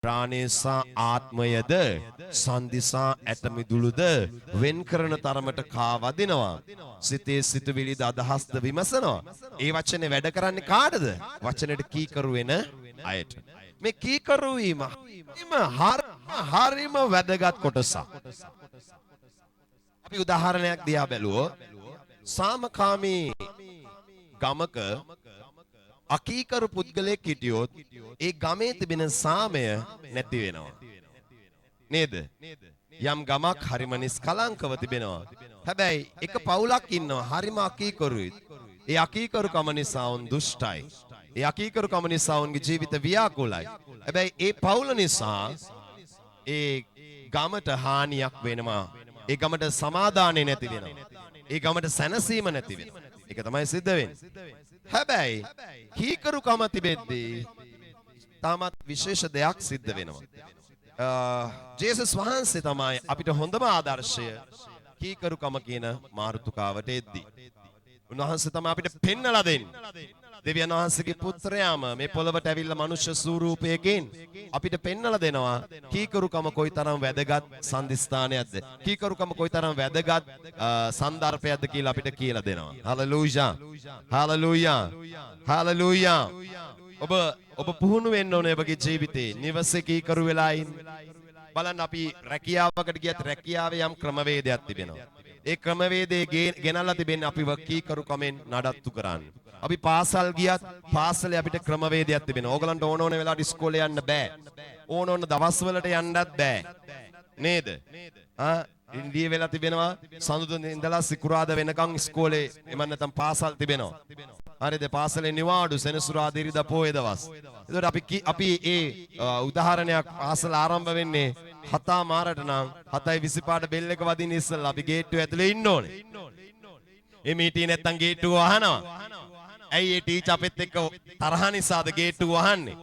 ප්‍රාණය සහ ආත්මයද සන්ධි සහ ඇටමිදුළුද වෙන් කරන තරමට කා වදිනවා. සිතේ සිතුවිලිද අදහස්ද විමසනවා. ඒ වචනේ වැඩ කරන්නේ කාටද? වචනෙට කීකරු වෙන අයට. මේ කීකරු වීම හරිම වැදගත් කොටසක්. අපි උදාහරණයක් දිහා බැලුවොත්, සාමකාමී ගමක අකීකරු පුද්ගලයෙක් හිටියොත් ඒ ගමේ තිබෙන සාමය නැති වෙනවා. නේද? යම් ගමක් හරිම නිස්කලංකව තිබෙනවා. හැබැයි එක පවුලක් ඉන්නවා හරිම අකීකරුයි. ඒ අකීකරුකම නිසා උන් දුෂ්ටයි. ඒ අකීකරුකම නිසා උන්ගේ ජීවිත ව්‍යාකූලයි. හැබැයි ඒ පවුල නිසා ඒ ගමට හානියක් වෙනවා. ඒ ගමට සමාදානය නැති වෙනවා. ඒ ගමට සැනසීම නැති වෙනවා. ඒක තමයි සිද්ධ වෙන්නේ. හැබැයි කීකරුකම තිබෙද්දී තාමත් විශේෂ දෙයක් සිද්ධ වෙනවා. ජේසුස් වහන්සේ තමයි අපිට හොඳම ආදර්ශය කීකරුකම කියන මාතෘකාවට එද්දී. උන්වහන්සේ තමයි අපිට පෙන්නලා දෙන්නේ. දෙවියන් වහන්සේගේ පුත්‍රයාම මේ පොළවට ඇවිල්ලා මනුෂ්‍ය ස්වරූපයකින් අපිට පෙන්නලා දෙනවා කීකරුකම කොයිතරම් වැදගත් සන්ධිස්ථානයක්ද, කීකරුකම කොයිතරම් වැදගත් සන්දර්භයක්ද කියලා අපිට කියලා දෙනවා. Hallelujah, hallelujah, hallelujah. ඔබ ඔබ පුහුණු වෙන්න ඕනේ ඔබගේ ජීවිතේ නිවසේ කීකරු වෙලා ඉන්න. බලන්න, අපි රැකියාවකට ගියත් රැකියාවේ යම් ක්‍රමවේදයක් තිබෙනවා. ඒ ක්‍රමවේදයේ ගෙනල්ලා තිබෙන්නේ අපිව කීකරුකමෙන් නඩත්තු කරන්න. අපි පාසල් ගියත් පාසලේ අපිට ක්‍රමවේදයක් තිබෙනවා. ඕගලන්ට ඕන ඕන වෙලාවට ඉස්කෝලේ යන්න බෑ. ඕන ඕන දවස්වලට යන්නත් බෑ. නේද? ආ ඉන්දිය වෙලා තිබෙනවා, සඳුදා ඉඳලා සිකුරාදා වෙනකන් ඉස්කෝලේ එමන් නැත්නම් පාසල් තිබෙනවා. හරිද? පාසලේ නිවාඩු සෙනසුරාදා, ඉරිදා, පොය දවස්. එතකොට අපි ඒ උදාහරණයක්, පාසල ආරම්භ වෙන්නේ 7:30ට නම් 7:25ට බෙල් එක වදින්න ඉස්සෙල්ලා අපි ගේට්ටුව ඇතුලේ ඉන්න ඕනේ. එමේ හිටියේ නැත්තම් ගේට්ටුව වහනවා. ඇයි, ඒ ටීචර් අපිත් එක්ක තරහ නිසාද ගේට්ටුව වහන්නේ?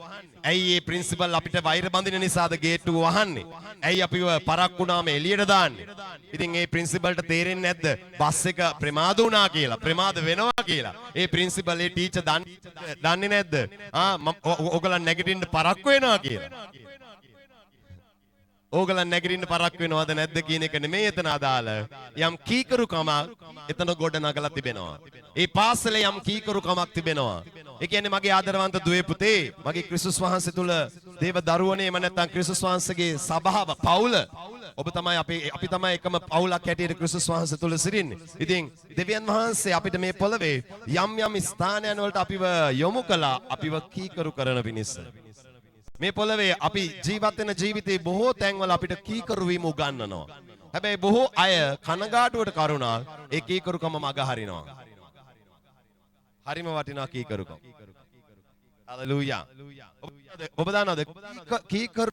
ඇයි, ඒ ප්‍රින්සිපල් අපිට වෛර බඳින නිසාද ගේට්ටුව වහන්නේ? ඇයි අපිව පරක් වුණාම එළියට දාන්නේ? ඉතින් ඒ ප්‍රින්සිපල්ට තේරෙන්නේ නැද්ද බස් එක ප්‍රමාද වුණා කියලා? ප්‍රමාද වෙනවා කියලා. ඒ ප්‍රින්සිපල්, ඒ ටීචර් දන්නේ නැද්ද? ආ ඔයගොල්ලන් නැගිටින්න පරක්කු වෙනවා කියලා. ඕගලන් නැගිටින්න පරක් වෙනවද නැද්ද කියන එක නෙමෙයි එතන අදාළ. යම් කීකරුකමක් එතන ගොඩ නගලා තිබෙනවා. ඒ පාසලේ යම් කීකරුකමක් තිබෙනවා. ඒ කියන්නේ මගේ ආදරවන්ත දුවේ පුතේ, මගේ ක්‍රිස්තුස් වහන්සේ තුල දේව දරුවනේ, එම නැත්නම් ක්‍රිස්තුස් වහන්සේගේ සභාව, පවුල. ඔබ තමයි අපි අපි තමයි එකම පවුලක් හැටියට ක්‍රිස්තුස් වහන්සේ තුල සිටින්නේ. ඉතින් දෙවියන් වහන්සේ අපිට මේ පොළවේ යම් යම් ස්ථානයන් වලට අපිව යොමු කළා අපිව කීකරු කරන පිණිස. මේ පොළවේ අපි ජීවත් වෙන ජීවිතේ බොහෝ තැන්වල අපිට කීකරු වීම උගන්වනවා. හැබැයි බොහෝ අය, කනගාටුවට කරුණා, ඒ කීකරුකම මග හරිනවා. හරිම වටිනා කීකරුකම. හලෙලූයා. ඔබ දන්නවද, කීකරු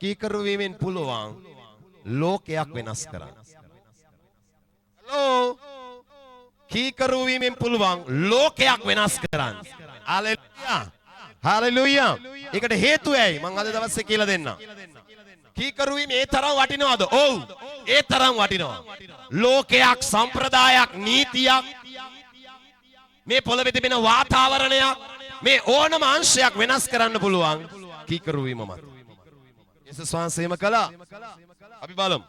කීකරු වීමෙන් පුළුවන් ලෝකයක් වෙනස් කරන්න? හලෝ, කීකරු වීමෙන් පුළුවන් ලෝකයක් වෙනස් කරන්න. හලෙලූයා. හලෙලූයා. ඒකට හේතුව ඇයි? මං අද දවසේ කියලා දෙන්නම්. කීකරු වීම ඒ තරම් වටිනවද? ඔව්. ඒ තරම් වටිනවා. ලෝකයක්, සම්ප්‍රදායක්, නීතියක්, මේ පොළවේ තිබෙන වාතාවරණයක්, මේ ඕනම අංශයක් වෙනස් කරන්න පුළුවන් කීකරු වීම මත. යේසුස් වහන්සේම කළා. අපි බලමු.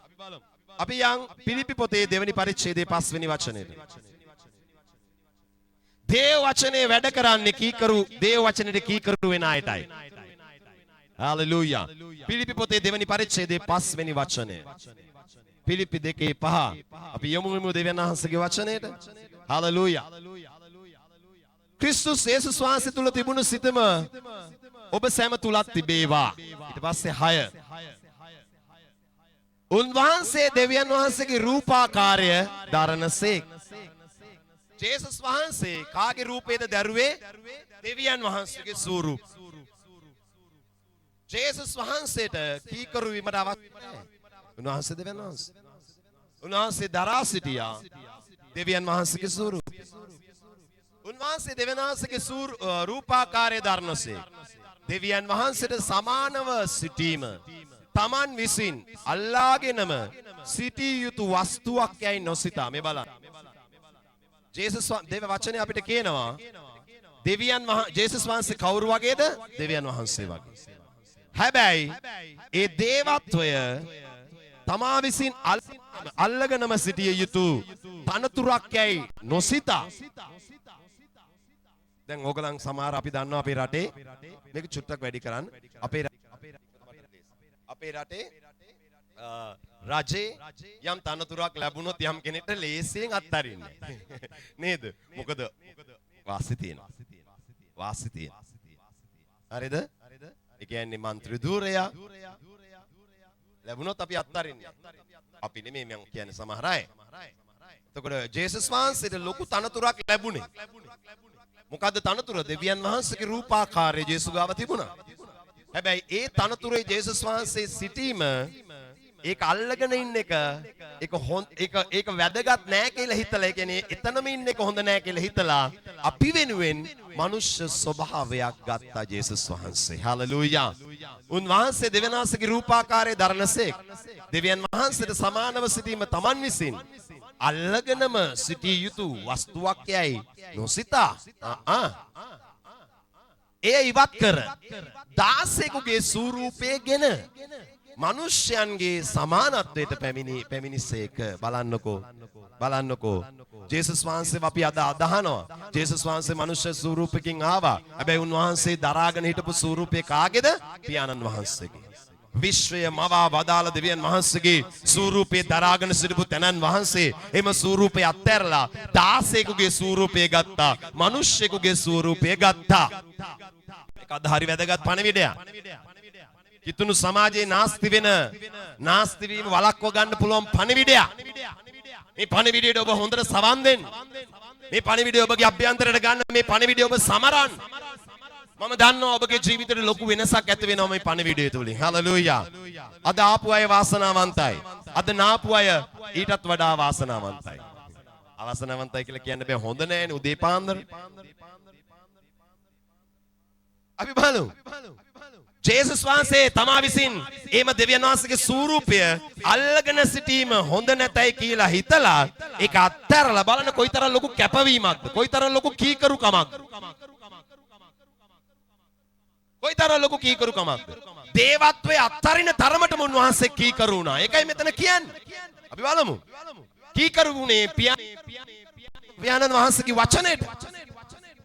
අපි යන් පිලිපි පොතේ දෙවනි පරිච්ඡේදයේ පස්වෙනි වචනයට. දේව වචනේ වැඩ කරන්නේ කීකරු, දේව වචනෙට කීකරු වෙන අයටයි. හලෙලූයා. පිලිපි පොතේ දෙවනි පරිච්ඡේදයේ පස්වෙනි වචනය. පිලිපි 2:5. අපි යමු යමු දෙවියන් වහන්සේගේ වචනයට. හලෙලූයා. ක්‍රිස්තුස් යේසුස් වහන්සේ තුල තිබුණු සිතම ඔබ සැම තුලත් තිබේවා. ඊට පස්සේ 6. උන්වහන්සේ දෙවියන් වහන්සේගේ රූපාකාරය දරනසේක්. ජේසුස් වහන්සේ කාගේ රූපයද දැරුවේ? දෙවියන් වහන්සේගේ ස්වරූප. ජේසුස් වහන්සේට කීකරු වීමට අවශ්‍ය නැහැ. උන්වහන්සේ දෙවියන් වහන්සේ. උන්වහන්සේ දරා සිටියා දෙවියන් වහන්සේගේ ස්වරූපය. උන්වහන්සේ දෙවියන් වහන්සේගේ රූපාකාරය දරනසේ. දෙවියන් වහන්සේට සමානව සිටීම තමන් විසින් අල්ලාගෙනම සිටිය යුතු වස්තුවක් යයි නොසිතා. මේ බලන්න. ජේසුස් දේව වචනේ අපිට කියනවා දෙවියන් වහ ජේසුස් වහන්සේ කවුරු වගේද? දෙවියන් වහන්සේ වගේ. හැබැයි ඒ දේවත්වය තමා විසින් අල්ලගෙනම සිටිය යුතු තනතුරක් යයි නොසිතා. දැන් ඕගලන් සමහර අපි දන්නවා අපේ රටේ, මේක චුට්ටක් වැඩි කරන්න, අපේ රටේ රජේ යම් තනතුරක් ලැබුණොත් යම් කෙනෙක්ට ලේසියෙන් අත්හරින්නේ නේද? මොකද වාසි තියෙනවා. වාසි තියෙනවා. හරිද? ඒ කියන්නේ මන්ත්‍රී ධූරයා ලැබුණොත් අපි අත්හරින්නේ. අපි නෙමෙයි, මං කියන්නේ සමහර අය. එතකොට ජේසුස් වහන්සේට ලොකු තනතුරක් ලැබුණේ. මොකද්ද තනතුර? දෙවියන් වහන්සේගේ රූපාකාරය ජේසු ගාව තිබුණා. හැබැයි ඒ තනතුරේ ජේසුස් වහන්සේ සිටීම, ඒක අල්ලගෙන ඉන්න එක, ඒක ඒක ඒක වැදගත් නෑ කියලා හිතලා, ඒ කියන්නේ එතනම ඉන්න එක හොඳ නෑ කියලා හිතලා අපි වෙනුවෙන් මනුෂ්‍ය ස්වභාවයක් ගත්තා ජේසුස් වහන්සේ. හලෙලූයා. උන්වහන්සේ දෙවියන් වහන්සේගේ රූපාකාරය දරනසේක් දෙවියන් වහන්සේට සමානව සිටීම තමන් විසින් අල්ලගෙනම සිටිය යුතු වස්තුවක් යයි නොසිතා ආ එය ඉවත් කර දාසයෙකුගේ ස්වරූපයගෙන මනුෂ්‍යයන්ගේ සමානත්වයට පැමිණිසේක. බලන්නකෝ, බලන්නකෝ, ජේසුස් වහන්සේව අපි අද අදහනවා. ජේසුස් වහන්සේ මනුෂ්‍ය ස්වරූපකින් ආවා. හැබැයි උන්වහන්සේ දරාගෙන හිටපු ස්වරූපය කාගේද? පියාණන් වහන්සේගේ. විශ්වය මවා වදාළ දෙවියන් වහන්සේගේ ස්වරූපය දරාගෙන සිටපු තැනන් වහන්සේ එම ස්වරූපය අත්හැරලා දාසයෙකුගේ ස්වරූපය ගත්තා. මනුෂ්‍යෙකුගේ ස්වරූපය ගත්තා. මේක අද හරි වැදගත් පණිවිඩයක්. කිතුණු සමාජයේ නාස්ති වෙන නාස්ති වීම වළක්ව ගන්න පුළුවන් පණිවිඩයක්. මේ පණිවිඩයට ඔබ හොඳට සවන් දෙන්න. මේ පණිවිඩය ඔබගේ අභ්‍යන්තරයට ගන්න. මේ පණිවිඩය ඔබ සමරන්න. මම දන්නවා ඔබගේ ජීවිතේට ලොකු වෙනසක් ඇති වෙනවා මේ පණිවිඩය තුලින්. හලෙලූයා. අද ආපු අය වාසනාවන්තයි. අද නාපු අය ඊටත් වඩා වාසනාවන්තයි. අවාසනාවන්තයි කියලා කියන්න බෑ, හොඳ නෑනේ උදේ පාන්දර. අපි බලමු. ජේසුස් වහන්සේ තමා විසින් එම දෙවියන් වහන්සේගේ ස්වරූපය අල්ලගෙන සිටීම හොඳ නැතයි කියලා හිතලා ඒක අත්හැරලා බලන්න කොයිතරම් ලොකු කැපවීමක්ද, කොයිතරම් ලොකු කීකරුකමක්ද, කොයිතරම් ලොකු කීකරුකමක්ද. දේවත්වයේ අත්හරින තරමටම උන්වහන්සේ කීකරු වුණා. ඒකයි මෙතන කියන්නේ. අපි බලමු. කීකරු වුණේ පියාණන් වහන්සේගේ වචනයට,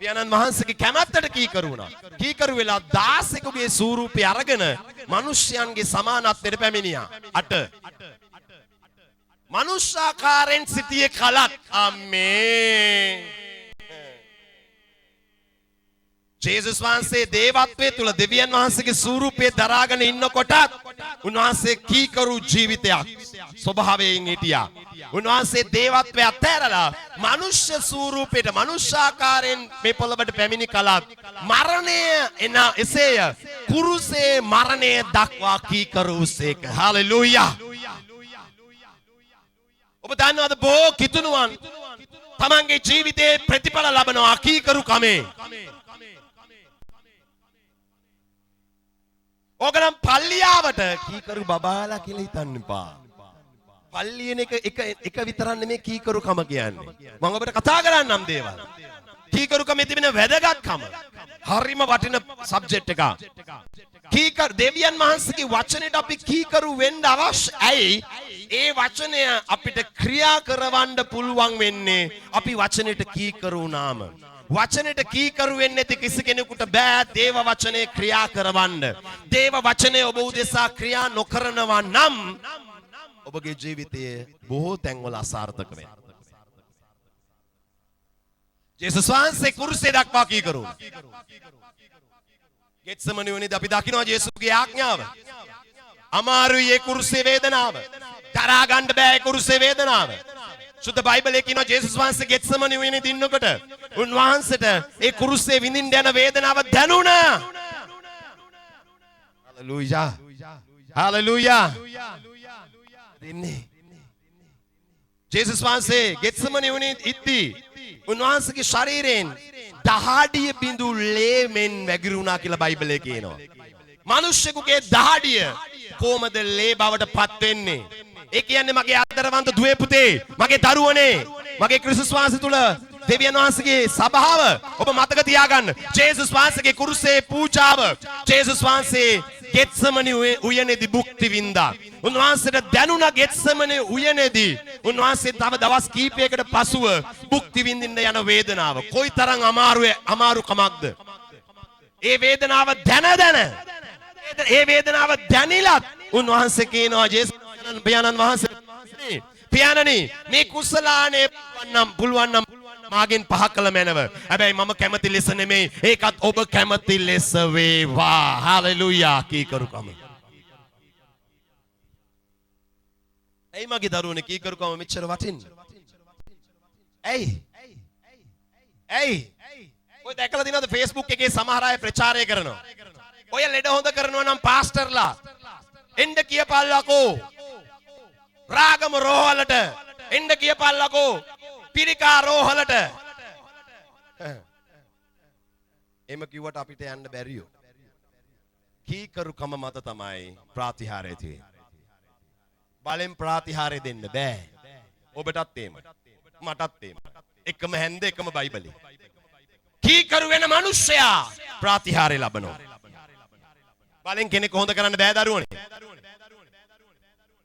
පියාණන් වහන්සේගේ කැමැත්තට කීකරු වුණා. කීකරු වෙලා දාසෙකුගේ ස්වරූපය අරගෙන මිනිස්යන්ගේ සමානත්වයට පැමිණියා. 8. මනුෂ්‍යාකාරයෙන් සිටියේ කලත් අම්මේ ජේසුස් වහන්සේ දේවත්වයේ තුල දෙවියන් වහන්සේගේ ස්වරූපය දරාගෙන ඉන්නකොටත් උන්වහන්සේ කීකරු ජීවිතයක් ස්වභාවයෙන් හිටියා. උන්වහන්සේ දේවත්වය අත්හැරලා මනුෂ්‍ය ස්වරූපයට මනුෂ්‍යාකාරයෙන් මේ පොළවට පැමිණි කලත් මරණය එන එසේය කුරුසේ මරණය දක්වා කීකරු වූසේක. හලෙලූයා. ඔබ දන්නවද බොහෝ කිතුණුවන් තමන්ගේ ජීවිතයේ ප්‍රතිඵල ලබනවා කීකරු කමේ. ඕකනම් පල්ලියාවට කීකරු බබාලා කියලා හිතන්න එපා. පල්ලියන එක එක එක විතරක් නෙමෙයි කීකරුකම කියන්නේ. මම ඔබට කතා කරන්නම් දේවල්. කීකරුකමේ තිබෙන වැදගත්කම හරිම වටින සබ්ජෙක්ට් එකක්. කීකරු දෙවියන් වහන්සේගේ වචනයට අපි කීකරු වෙන්න අවශ්‍ය. ඇයි? ඒ වචනය අපිට ක්‍රියා කරවන්න පුළුවන් වෙන්නේ අපි වචනයට කීකරු වුණාම. වචනයට කීකරු වෙන්නේ නැති කිසි කෙනෙකුට බෑ දේව වචනේ ක්‍රියා කරවන්න. දේව වචනය ඔබ උදෙසා ක්‍රියා නොකරනවා නම් ඔබගේ ජීවිතය බොහෝ තැන්වල අසාර්ථක වෙනවා. ජේසුස් වහන්සේ කුරුසේ දක්වා කීකරු වුණා. ගෙත්සමනි වනේදී අපි දකිනවා ජේසුගේ ආඥාව. අමාරුයි ඒ කුරුසේ වේදනාව. දරා ගන්න බෑ ඒ කුරුසේ වේදනාව. සුද්ධ බයිබලයේ කියනවා ජේසුස් වහන්සේ ගෙත්සමනි වනේදී ඉන්නකොට උන්වහන්සේට ඒ කුරුසේ විඳින්න යන වේදනාව දැනුණා. හලෙලූයා. හලෙලූයා. දෙන්නේ. ජේසුස් වහන්සේ ගෙත්සමනි වනේදී ඉද්දී උන්වහන්සේගේ ශරීරයෙන් දහඩිය බිඳු ලේ මෙන් වැගිරුණා කියලා බයිබලයේ කියනවා. මිනිස්සුගේ දහඩිය කොහොමද ලේ බවට පත් වෙන්නේ? ඒ කියන්නේ මගේ ආදරවන්ත දුවේ පුතේ, මගේ දරුවනේ, මගේ ක්‍රිස්තුස් වහන්සේ තුල දෙවියන් වහන්සේගේ සභාව ඔබ මතක තියාගන්න. ජේසුස් වහන්සේගේ කුරුසේ පූජාව, ජේසුස් වහන්සේ ගෙත්සමනි උයනේදී භුක්ති විඳා. උන්වහන්සේට දැනුණා ගෙත්සමනි උයනේදී උන්වහන්සේ තව දවස් කීපයකට පසුව භුක්ති විඳින්න යන වේදනාව කොයිතරම් අමාරුකමක්ද. ඒ වේදනාව දැන දැන, ඒ වේදනාව දැනිලත් උන්වහන්සේ කියනවා ජේසුස් පියාණන් වහන්සේ, පියාණනි මේ කුසලානේ පුළුවන් නම් මාගෙන් පහ කළ මැනව. හැබැයි මම කැමති ලෙස නෙමෙයි, ඒකත් ඔබ කැමති ලෙස වේවා. හලෙලූයා. කීකරුකම. ඇයි මගේ දරුවනේ කීකරුකම මෙච්චර වටින්නේ? ඇයි? ඇයි? ඔය දැකලා තියෙනවද Facebook එකේ සමහර අය ප්‍රචාරය කරනවා. ඔය ලෙඩ හොඳ කරනවා නම් පාස්ටර්ලා එන්න කියපල්ලකෝ. රාගම රෝහලට එන්න කියපල්ලකෝ. පිරිකා රෝහලට. එහෙම කිව්වට අපිට යන්න බැරියෝ. කීකරුකම මත තමයි ප්‍රාතිහාර්ය තියෙන්නේ. බලෙන් ප්‍රාතිහාර්ය දෙන්න බෑ. ඔබටත් එහෙමයි. මටත් එහෙමයි. එකම හැන්ද එකම බයිබලේ. කීකරු වෙන මිනිස්සයා ප්‍රාතිහාර්ය ලබනවා. බලෙන් කෙනෙක් හොඳ කරන්න බෑ දරුවනේ.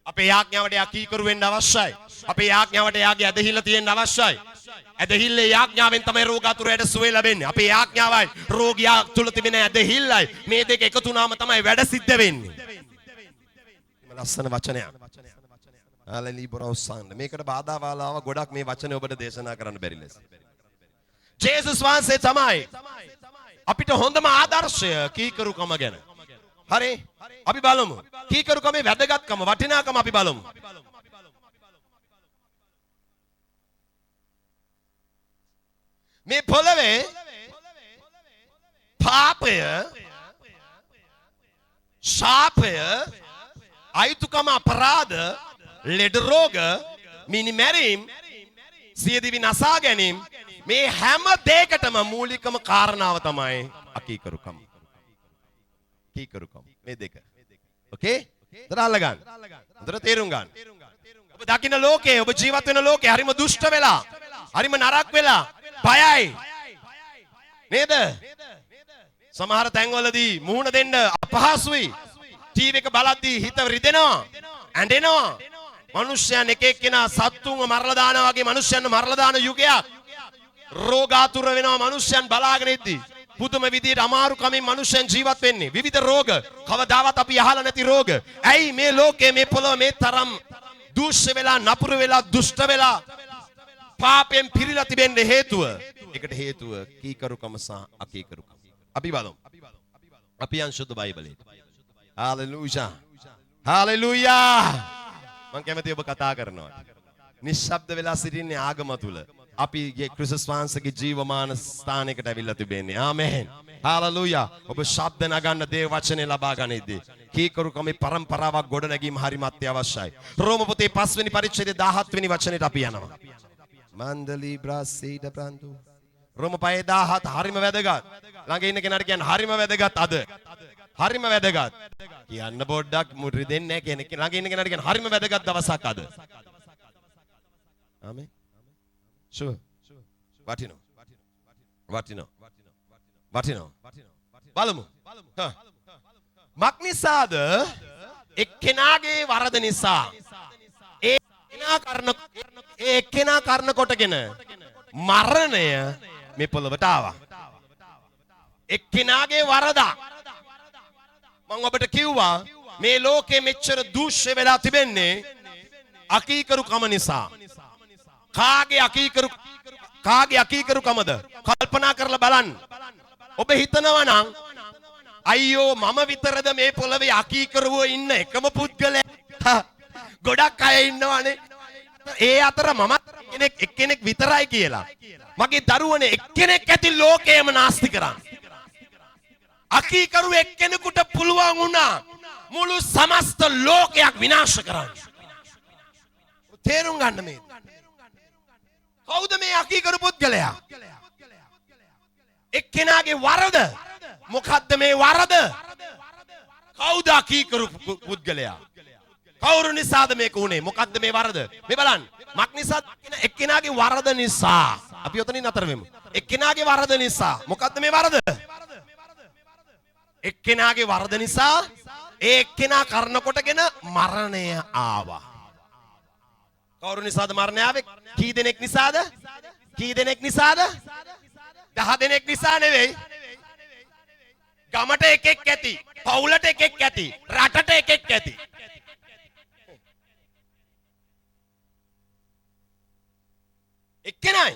අපේ යාඥාවට එයා කීකරු වෙන්න අවශ්‍යයි. අපේ යාඥාවට එයාගේ ඇදහිල්ල තියෙන්න අවශ්‍යයි. ඇදහිල්ලේ යාඥාවෙන් තමයි රෝගාතුරයට සුවය ලැබෙන්නේ. අපේ යාඥාවයි රෝගියා තුල තිබෙන ඇදහිල්ලයි මේ දෙක එකතු වුණාම තමයි වැඩ සිද්ධ වෙන්නේ. ලස්සන වචනයක්. හලෙලූයා. මේකට බාධා වාලාව ගොඩක් මේ වචනේ ඔබට දේශනා කරන්න බැරි ලෙස. ජේසුස් වහන්සේ තමයි අපිට හොඳම ආදර්ශය කීකරුකම ගැන. හරි? අපි බලමු. කීකරුකමේ වැදගත්කම වටිනාකම අපි බලමු. මේ පොළවේ පාපය, ශාපය, අයුතුකම, අපරාධ, ලෙඩ රෝග, මිනිමැරීම්, සියදිවි නසා ගැනීම, මේ හැම දෙයකටම මූලිකම කාරණාව තමයි අකීකරුකම. කීකරුකම. මේ දෙක. ඕකේ? හොඳට අල්ලගන්න. හොඳට තේරුම් ගන්න. ඔබ දකින ලෝකේ, ඔබ ජීවත් වෙන ලෝකේ හරිම දුෂ්ට වෙලා, හරිම නරක වෙලා, බයයි. නේද? සමහර තැන්වලදී මුහුණ දෙන්න අපහසුයි. ටීවී එක බලද්දී හිත රිදෙනවා, ඇඬෙනවා. මනුෂ්‍යයන් එක එක්කෙනා සත්තුන්ව මරලා දානවා වගේ මනුෂ්‍යයන්ව මරලා දාන යුගයක්. රෝගාතුර වෙනවා මනුෂ්‍යයන් බලාගෙන ඉද්දී. පුදුම විදියට අමාරු කමින් මනුෂ්‍යයන් ජීවත් වෙන්නේ. විවිධ රෝග, කවදාවත් අපි අහලා නැති රෝග. ඇයි මේ ලෝකයේ මේ පොළොව මේ තරම් දූෂ්‍ය වෙලා, නපුරු වෙලා, දුෂ්ට වෙලා, පාපයෙන් පිරීලා තිබෙන්න හේතුව? ඒකට හේතුව කීකරුකම සහ අකීකරුකම. අපි බලමු. අපි යන් ශුද්ධ බයිබලයට. හලෙලූයා. හලෙලූයා. මං කැමතියි ඔබ කතා කරනවා. නිශ්ශබ්ද වෙලා සිටින්නේ ආගම තුල. අපි ක්‍රිස්තුස් වහන්සේගේ ජීවමාන ස්ථානයකට ඇවිල්ලා තිබෙන්නේ. ආමෙන්. හලෙලූයා. ඔබ ශබ්ද නගන්න දේව වචනේ ලබා ගනිද්දී කීකරුකමේ පරම්පරාවක් ගොඩ නැගීම හරිම අත්‍යවශ්‍යයි. රෝම පොතේ 5 වෙනි පරිච්ඡේදයේ 17 වෙනි වචනයට අපි යනවා. මන්දලි බ්‍රාසීඩ බ්‍රන්දු. රෝම 5:17 හරිම වැදගත්. ළඟ ඉන්න කෙනාට කියන්න හරිම වැදගත් අද. හරිම වැදගත්. කියන්න පොඩ්ඩක් මුරි දෙන්නේ නැහැ කෙනෙක්. ළඟ ඉන්න කෙනාට කියන්න හරිම වැදගත් දවසක් අද. ආමෙන්. ෂුවර්. වටිනවා. වටිනවා. වටිනවා. බලමු. මක් නිසාද එක්කෙනාගේ වරද නිසා ඒ එක්කෙනා කරන කොටගෙන මරණය මේ පොළවට ආවා. එක්කෙනාගේ වරදක්. මං ඔබට කිව්වා මේ ලෝකේ මෙච්චර දූෂ්‍ය වෙලා තිබෙන්නේ අකීකරුකම නිසා. කාගේ අකීකරුකමද? කල්පනා කරලා බලන්න. ඔබ හිතනවා නම් අයියෝ මම විතරද මේ පොළවේ අකීකරුව ඉන්න එකම පුද්ගලයා? ගොඩක් අය ඉන්නවනේ. ඒ අතර මම එක්කෙනෙක් විතරයි කියලා. මගේ දරුවනේ එක්කෙනෙක් ඇති ලෝකයම නාස්ති කරන්න. අකීකරු එක්කෙනෙකුට පුළුවන් වුණා මුළු සමස්ත ලෝකයක් විනාශ කරන්න. තේරුම් ගන්න මේ. කවුද මේ අකීකරු පුද්ගලයා? එක්කෙනාගේ වරද. මොකද්ද මේ වරද? කවුද අකීකරු පුද්ගලයා? කවුරු නිසාද මේක වුනේ? මොකද්ද මේ වරද? මේ බලන්න. මක් නිසාද? එක්කෙනාගේ වරද නිසා. අපි ඔතනින් නතර වෙමු. එක්කෙනාගේ වරද නිසා. මොකද්ද මේ වරද? එක්කෙනාගේ වරද නිසා ඒ එක්කෙනා කරන කොටගෙන මරණය ආවා. කවුරු නිසාද මරණය ආවේ? කී දෙනෙක් නිසාද? කී දෙනෙක් නිසාද? 10 දෙනෙක් නිසා නෙවෙයි. ගමට එකෙක් ඇති, පවුලට එකෙක් ඇති, රටට එකෙක් ඇති. එක්කෙනයි.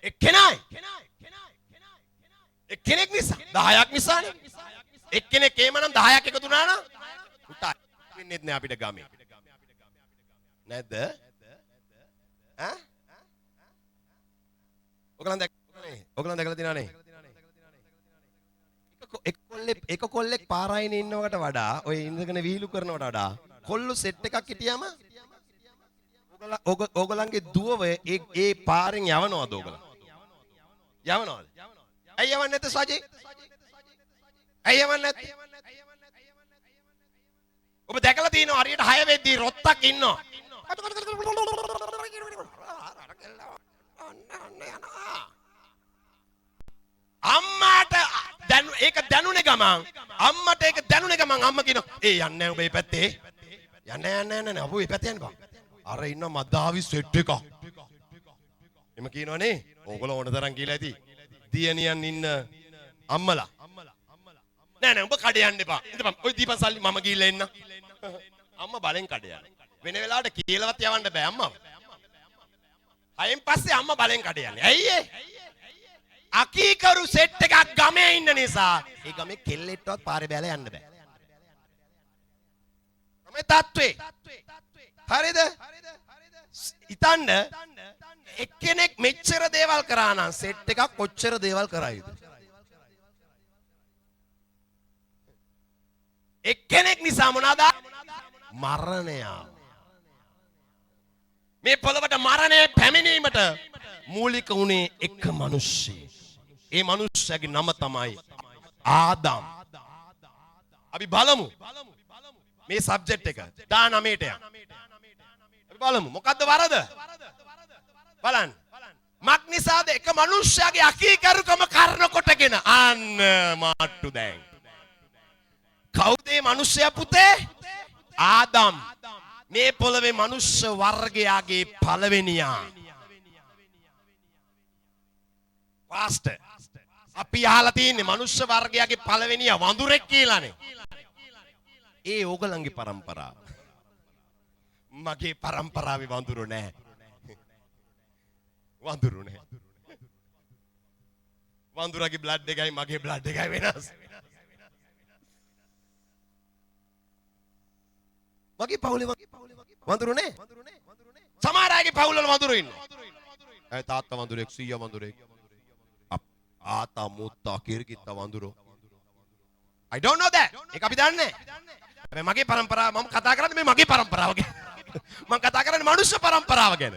එක්කෙනයි. එක්කෙනෙක් නිසා 10ක් නිසා නේ. එක්කෙනෙක් එහෙමනම් 10ක් එකතු වුණා නම් පුතා වෙන්නේත් නෑ අපිට ගමේ. නැද්ද? ඈ? ඔයගලන් දැක්කනේ. ඔයගලන් දැකලා තියෙනව නේ? එක කොල්ලෙක් එක කොල්ලෙක් පාරායිනේ ඉන්නවට වඩා ඔය ඉඳගෙන විහිළු කරනවට වඩා කොල්ලෝ සෙට් එකක් හිටියම ඕගොල්ලන්ගේ දුවව ඒ ඒ පාරෙන් යවනවද ඕගොල්ලන්? යවනවද? ඇයි යවන්නේ නැත්තේ සජේ? ඇයි යවන්නේ නැත්තේ? ඔබ දැකලා තියෙනවා හරියට 6 වෙද්දී රොත්තක් ඉන්නවා. අම්මාට දැන් ඒක දැනුනේ ගමන් අම්මට ඒක දැනුනේ ගමන් අම්මා කියනවා ඒ යන්නේ නැහැ ඔබ මේ පැත්තේ. යන්නේ නැහැ නෑ නෑ ඔබ මේ පැත්තේ යන්න බා. අර ඉන්න මදාවි සෙට් එකක්. එම කියනවනේ ඕගොල්ලෝ ඕන තරම් කියලා ඇති. දියණියන් ඉන්න අම්මලා. නෑ නෑ උඹ කඩේ යන්න එපා. ඉඳපන් ඔය දීපන් සල්ලි මම ගිහිල්ලා එන්න. අම්මා බලෙන් කඩේ යනවා. වෙන වෙලාවට කියලාවත් යවන්න බෑ අම්මව. හයෙන් පස්සේ අම්මා බලෙන් කඩේ යන්නේ. ඇයි ඒ? අකීකරු සෙට් එකක් ගමේ ඉන්න නිසා ඒ ගමේ කෙල්ලෙක්ටවත් පාරේ බැලලා යන්න බෑ. තමයි තත්ත්වේ. හරිද? හිතන්න එක්කෙනෙක් මෙච්චර දේවල් කරා නම් සෙට් එකක් කොච්චර දේවල් කරයිද? එක්කෙනෙක් නිසා මොනවාද? මරණය ආවා. මේ පොළවට මරණය පැමිණීමට මූලික වුණේ එක මිනිස්සෙක්. ඒ මිනිස්සයාගේ නම තමයි ආදම්. අපි බලමු මේ සබ්ජෙක්ට් එක 19ට යන්න. අපි බලමු මොකද්ද වරද? බලන්න. මක් නිසාද එක මිනිස්සයාගේ අකීකරුකම කරන කොටගෙන අන්න මාට්ටු දැන්. කවුද මේ මිනිස්සයා පුතේ? ආදම්. මේ පොළවේ මනුෂ්‍ය වර්ගයාගේ පළවෙනියා. පාස්ටර් අපි අහලා තියෙන්නේ මනුෂ්‍ය වර්ගයාගේ පළවෙනියා වඳුරෙක් කියලානේ. ඒ ඕගලන්ගේ පරම්පරාව. මගේ පරම්පරාවේ වඳුරු නෑ. වඳුරු නෑ. වඳුරගේ බ්ලඩ් එකයි මගේ බ්ලඩ් එකයි වෙනස්. මගේ පවුලේ වඳුරු නෑ. සමහර අයගේ පවුල් වල වඳුරු ඉන්නවා. ඇයි තාත්තා වඳුරෙක්, සීයා වඳුරෙක්, ආතා මුත්තා කිරිකිත්තා වඳුරෝ. I don't know that. ඒක අපි දන්නේ නෑ. හැබැයි මගේ පරම්පරාව මම කතා කරන්නේ මේ මගේ පරම්පරාව ගැන. මම කතා කරන්නේ මනුෂ්‍ය පරම්පරාව ගැන.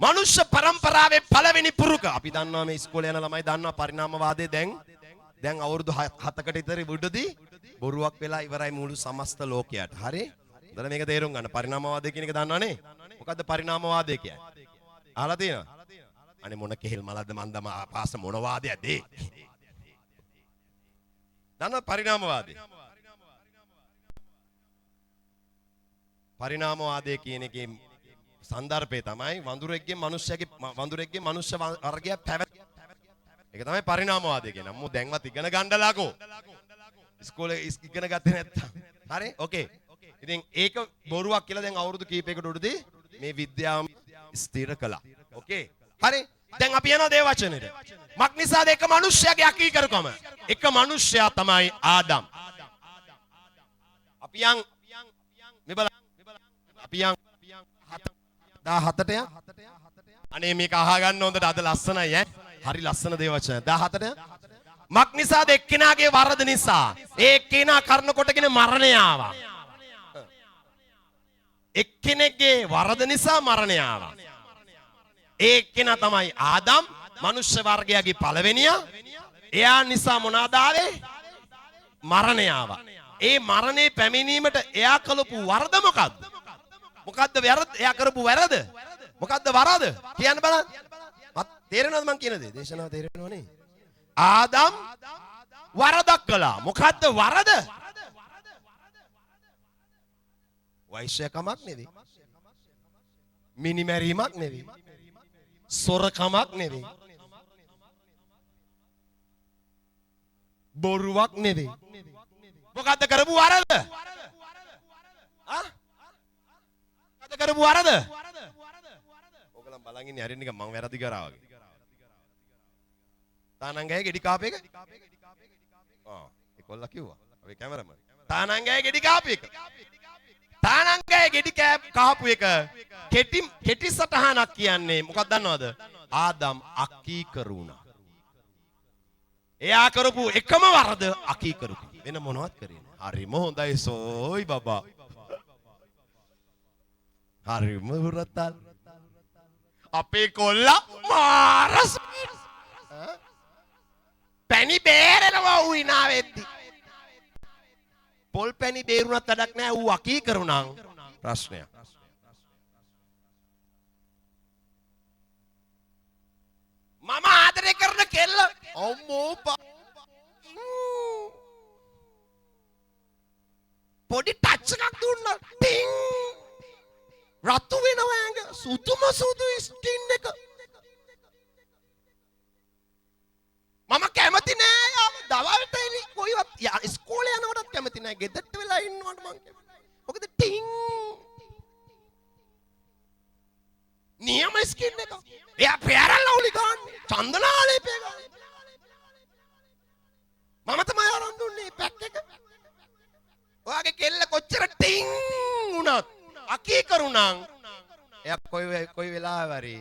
මනුෂ්‍ය පරම්පරාවේ පළවෙනි පුරුක. අපි දන්නවා මේ ඉස්කෝලේ යන ළමයි දන්නවා පරිණාමවාදය දැන් අවුරුදු 7කට විතර උඩදී බොරුවක් වෙලා ඉවරයි මුළු සමස්ත ලෝකයට. හරි? හොඳට මේක තේරුම් ගන්න. පරිණාමවාදය කියන එක දන්නවනේ? මොකද්ද පරිණාමවාදය කියන්නේ? අහලා තියෙනවද? අනේ මොන කෙහෙල් මලක්ද මන් දම පාස මොන වාදයක්ද ඒ? දන්නවද පරිණාමවාදය? පරිණාමවාදය කියන එකේ සන්දර්භය තමයි වඳුරෙක්ගේ මනුෂ්‍යගේ වඳුරෙක්ගේ මනුෂ්‍ය වර්ගයක් පැවැත්. ඒක තමයි පරිණාමවාදය කියන්නේ. අම්මෝ දැන්වත් ඉගෙන ගන්නලාකෝ. ඉස්කෝලේ ඉගෙන ගත්තේ නැත්තම්. හරි? ඕකේ. ඉතින් ඒක බොරුවක් කියලා දැන් අවුරුදු කීපයකට උඩදී මේ විද්‍යාව ස්ථිර කළා. ඕකේ. හරි? දැන් අපි යනවා දේව වචනෙට. මක් නිසාද එක මනුෂ්‍යයාගේ අකීකරුකම? එක මනුෂ්‍යයා තමයි ආදම්. අපි යන් මේ බලන්න. අපි යන් 17ට යන්. අනේ මේක අහගන්න හොඳට අද ලස්සනයි ඈ. හරි ලස්සන දේව වචන. 17ට යන්. මක් නිසාද එක්කෙනාගේ වරද නිසා ඒ එක්කෙනා කරන කොටගෙන මරණය ආවා. එක්කෙනෙක්ගේ වරද නිසා මරණය ආවා. ඒ එක්කෙනා තමයි ආදම්, මනුෂ්‍ය වර්ගයාගේ පළවෙනියා. එයා නිසා මොනවාද ආවේ? මරණය ආවා. ඒ මරණය පැමිණීමට එයා කළපු වරද මොකද්ද? මොකද්ද වැරද්ද? එයා කරපු වැරද? මොකද්ද වරද? කියන්න බලන්න. මත් තේරෙනවද මං කියන දේ? දේශනාව තේරෙනව නේ? ආදම් වරදක් කළා. මොකද්ද වරද? වෛශ්‍යකමක් නෙවෙයි. මිනිමැරීමක් නෙවෙයි. සොරකමක් නෙවෙයි. බොරුවක් නෙවෙයි. මොකද්ද කරපු වරද? ආ? මොකද්ද කරපු වරද? ඔයගොල්ලන් බලන් ඉන්නේ හරියට නිකන් මං වැරදි කරා වගේ. තානංගයේ ගෙඩි කාපු එක? ආ, ඒ කොල්ලා කිව්වා. අපේ කැමරාමන්. තානංගයේ ගෙඩි කාපු එක. තානංගයේ ගෙඩි කාපු එක කෙටි කෙටි සටහනක් කියන්නේ මොකක්ද දන්නවද? ආදම් අකීකරු වුණා. එයා කරපු එකම වරද අකීකරුකම. වෙන මොනවත් කරේ නෑ. හරිම හොඳයි සෝයි බබා. හරිම හුරතල්. අපේ කොල්ලා මාර ස්වීට්. පැණි බේරෙනවා ඌ hina වෙද්දි. පොල් පැණි බේරුණත් වැඩක් නෑ, ඌ අකීකරු නම් ප්‍රශ්නයක්. මම ආදරය කරන කෙල්ල අම්මෝ පොඩි ටච් එකක් දුන්නා ටින් රතු වෙනවා ඇඟ, සුදුම සුදු ස්කින් එක. මම කැමති නෑ යාම දවල්ට එලි කොයිවත් ඉස්කෝලේ යනකොටත් කැමති නෑ, ගෙදරට වෙලා ඉන්නවට මං කැමති. මොකද ටින් නියම ස්කින් එක. එයා පෙරන් ලව්ලි ගාන්නේ, චන්දනාලේපය ගාන්නේ. මම තමයි අරන් දුන්නේ පැක් එක. ඔයාගේ කෙල්ල කොච්චර ටින් වුණත් අකීකරු නම් එයා කොයි කොයි වෙලාවෙ හරි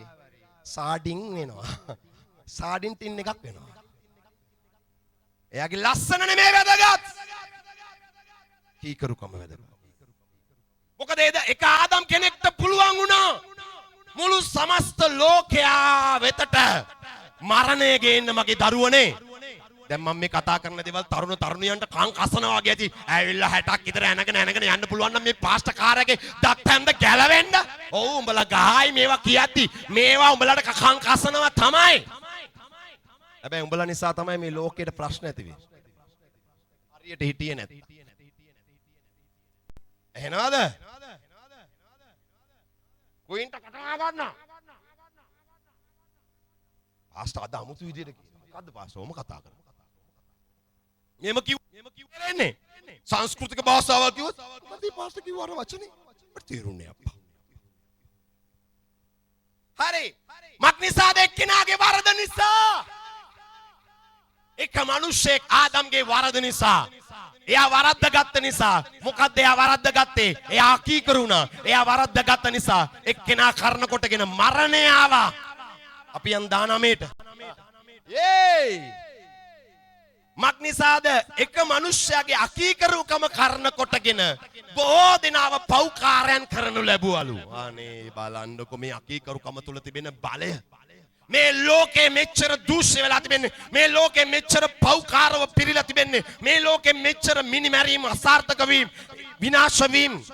සාඩින් වෙනවා. සාඩින් ටින් එකක් වෙනවා. එයාගේ ලස්සන නෙමෙයි වැදගත්, කීකරුකම වැදගත්. මොකද එක ආදම් කෙනෙක්ට පුළුවන් වුණා මුළු සමස්ත ලෝකයා වෙතට මරණය ගේන්න මගේ දරුවනේ. දැන් මම මේ කතා කරන දේවල් තරුණ තරුණියන්ට කන් කසනවා වගේ ඇති. ඇවිල්ලා 60ක් විතර ඇනගෙන ඇනගෙන යන්න පුළුවන් නම් මේ පාස්ටර් කාරයාගේ දත් හැන්ද ගැලවෙන්න. ඔව් උඹලා ගහයි මේවා කියද්දි. මේවා උඹලාට කන් කසනවා තමයි. හැබැයි උඹලා නිසා තමයි මේ ලෝකයට ප්‍රශ්න ඇති වෙන්නේ. හරියට හිටියේ නැත්තම්. ඇහෙනවද? කුයින්ට කතා ගන්න. පාස්ටර් අද අමුතු විදියට කියනවා. මොකද්ද පාස්ටර් ඔහොම කතා කරන්නේ? මෙහෙම කිව්වේ සංස්කෘතික භාෂාවල් කිව්වොත් මොකද මේ පාස්ටර් කිව්ව අර වචනේ මට තේරුන්නේ අප්පා. හරි. මක් නිසාද? එක්කෙනාගේ වරද නිසා. එක මිනිස්සෙක් ආදම්ගේ වරද නිසා. එයා වරද්ද ගත්ත නිසා. මොකද්ද එයා වරද්ද ගත්තේ? එයා අකීකරු වුණා. එයා වරද්ද ගත්ත නිසා එක්කෙනා කරන කොටගෙන මරණය ආවා. අපි යන් 19ට. යේයි. මක් නිසාද? එක මිනිස්සයාගේ අකීකරුකම කරන කොටගෙන බොහෝ දෙනාව පව්කාරයන් කරනු ලැබුවලු. අනේ බලන්නකො මේ අකීකරුකම තුල තිබෙන බලය. මේ ලෝකේ මෙච්චර දූෂ්‍ය වෙලා තිබෙන්නේ, මේ ලෝකේ මෙච්චර පව්කාරව පිරීලා තිබෙන්නේ, මේ ලෝකේ මෙච්චර මිනිමැරීම, අසාර්ථක වීම, විනාශ වීම,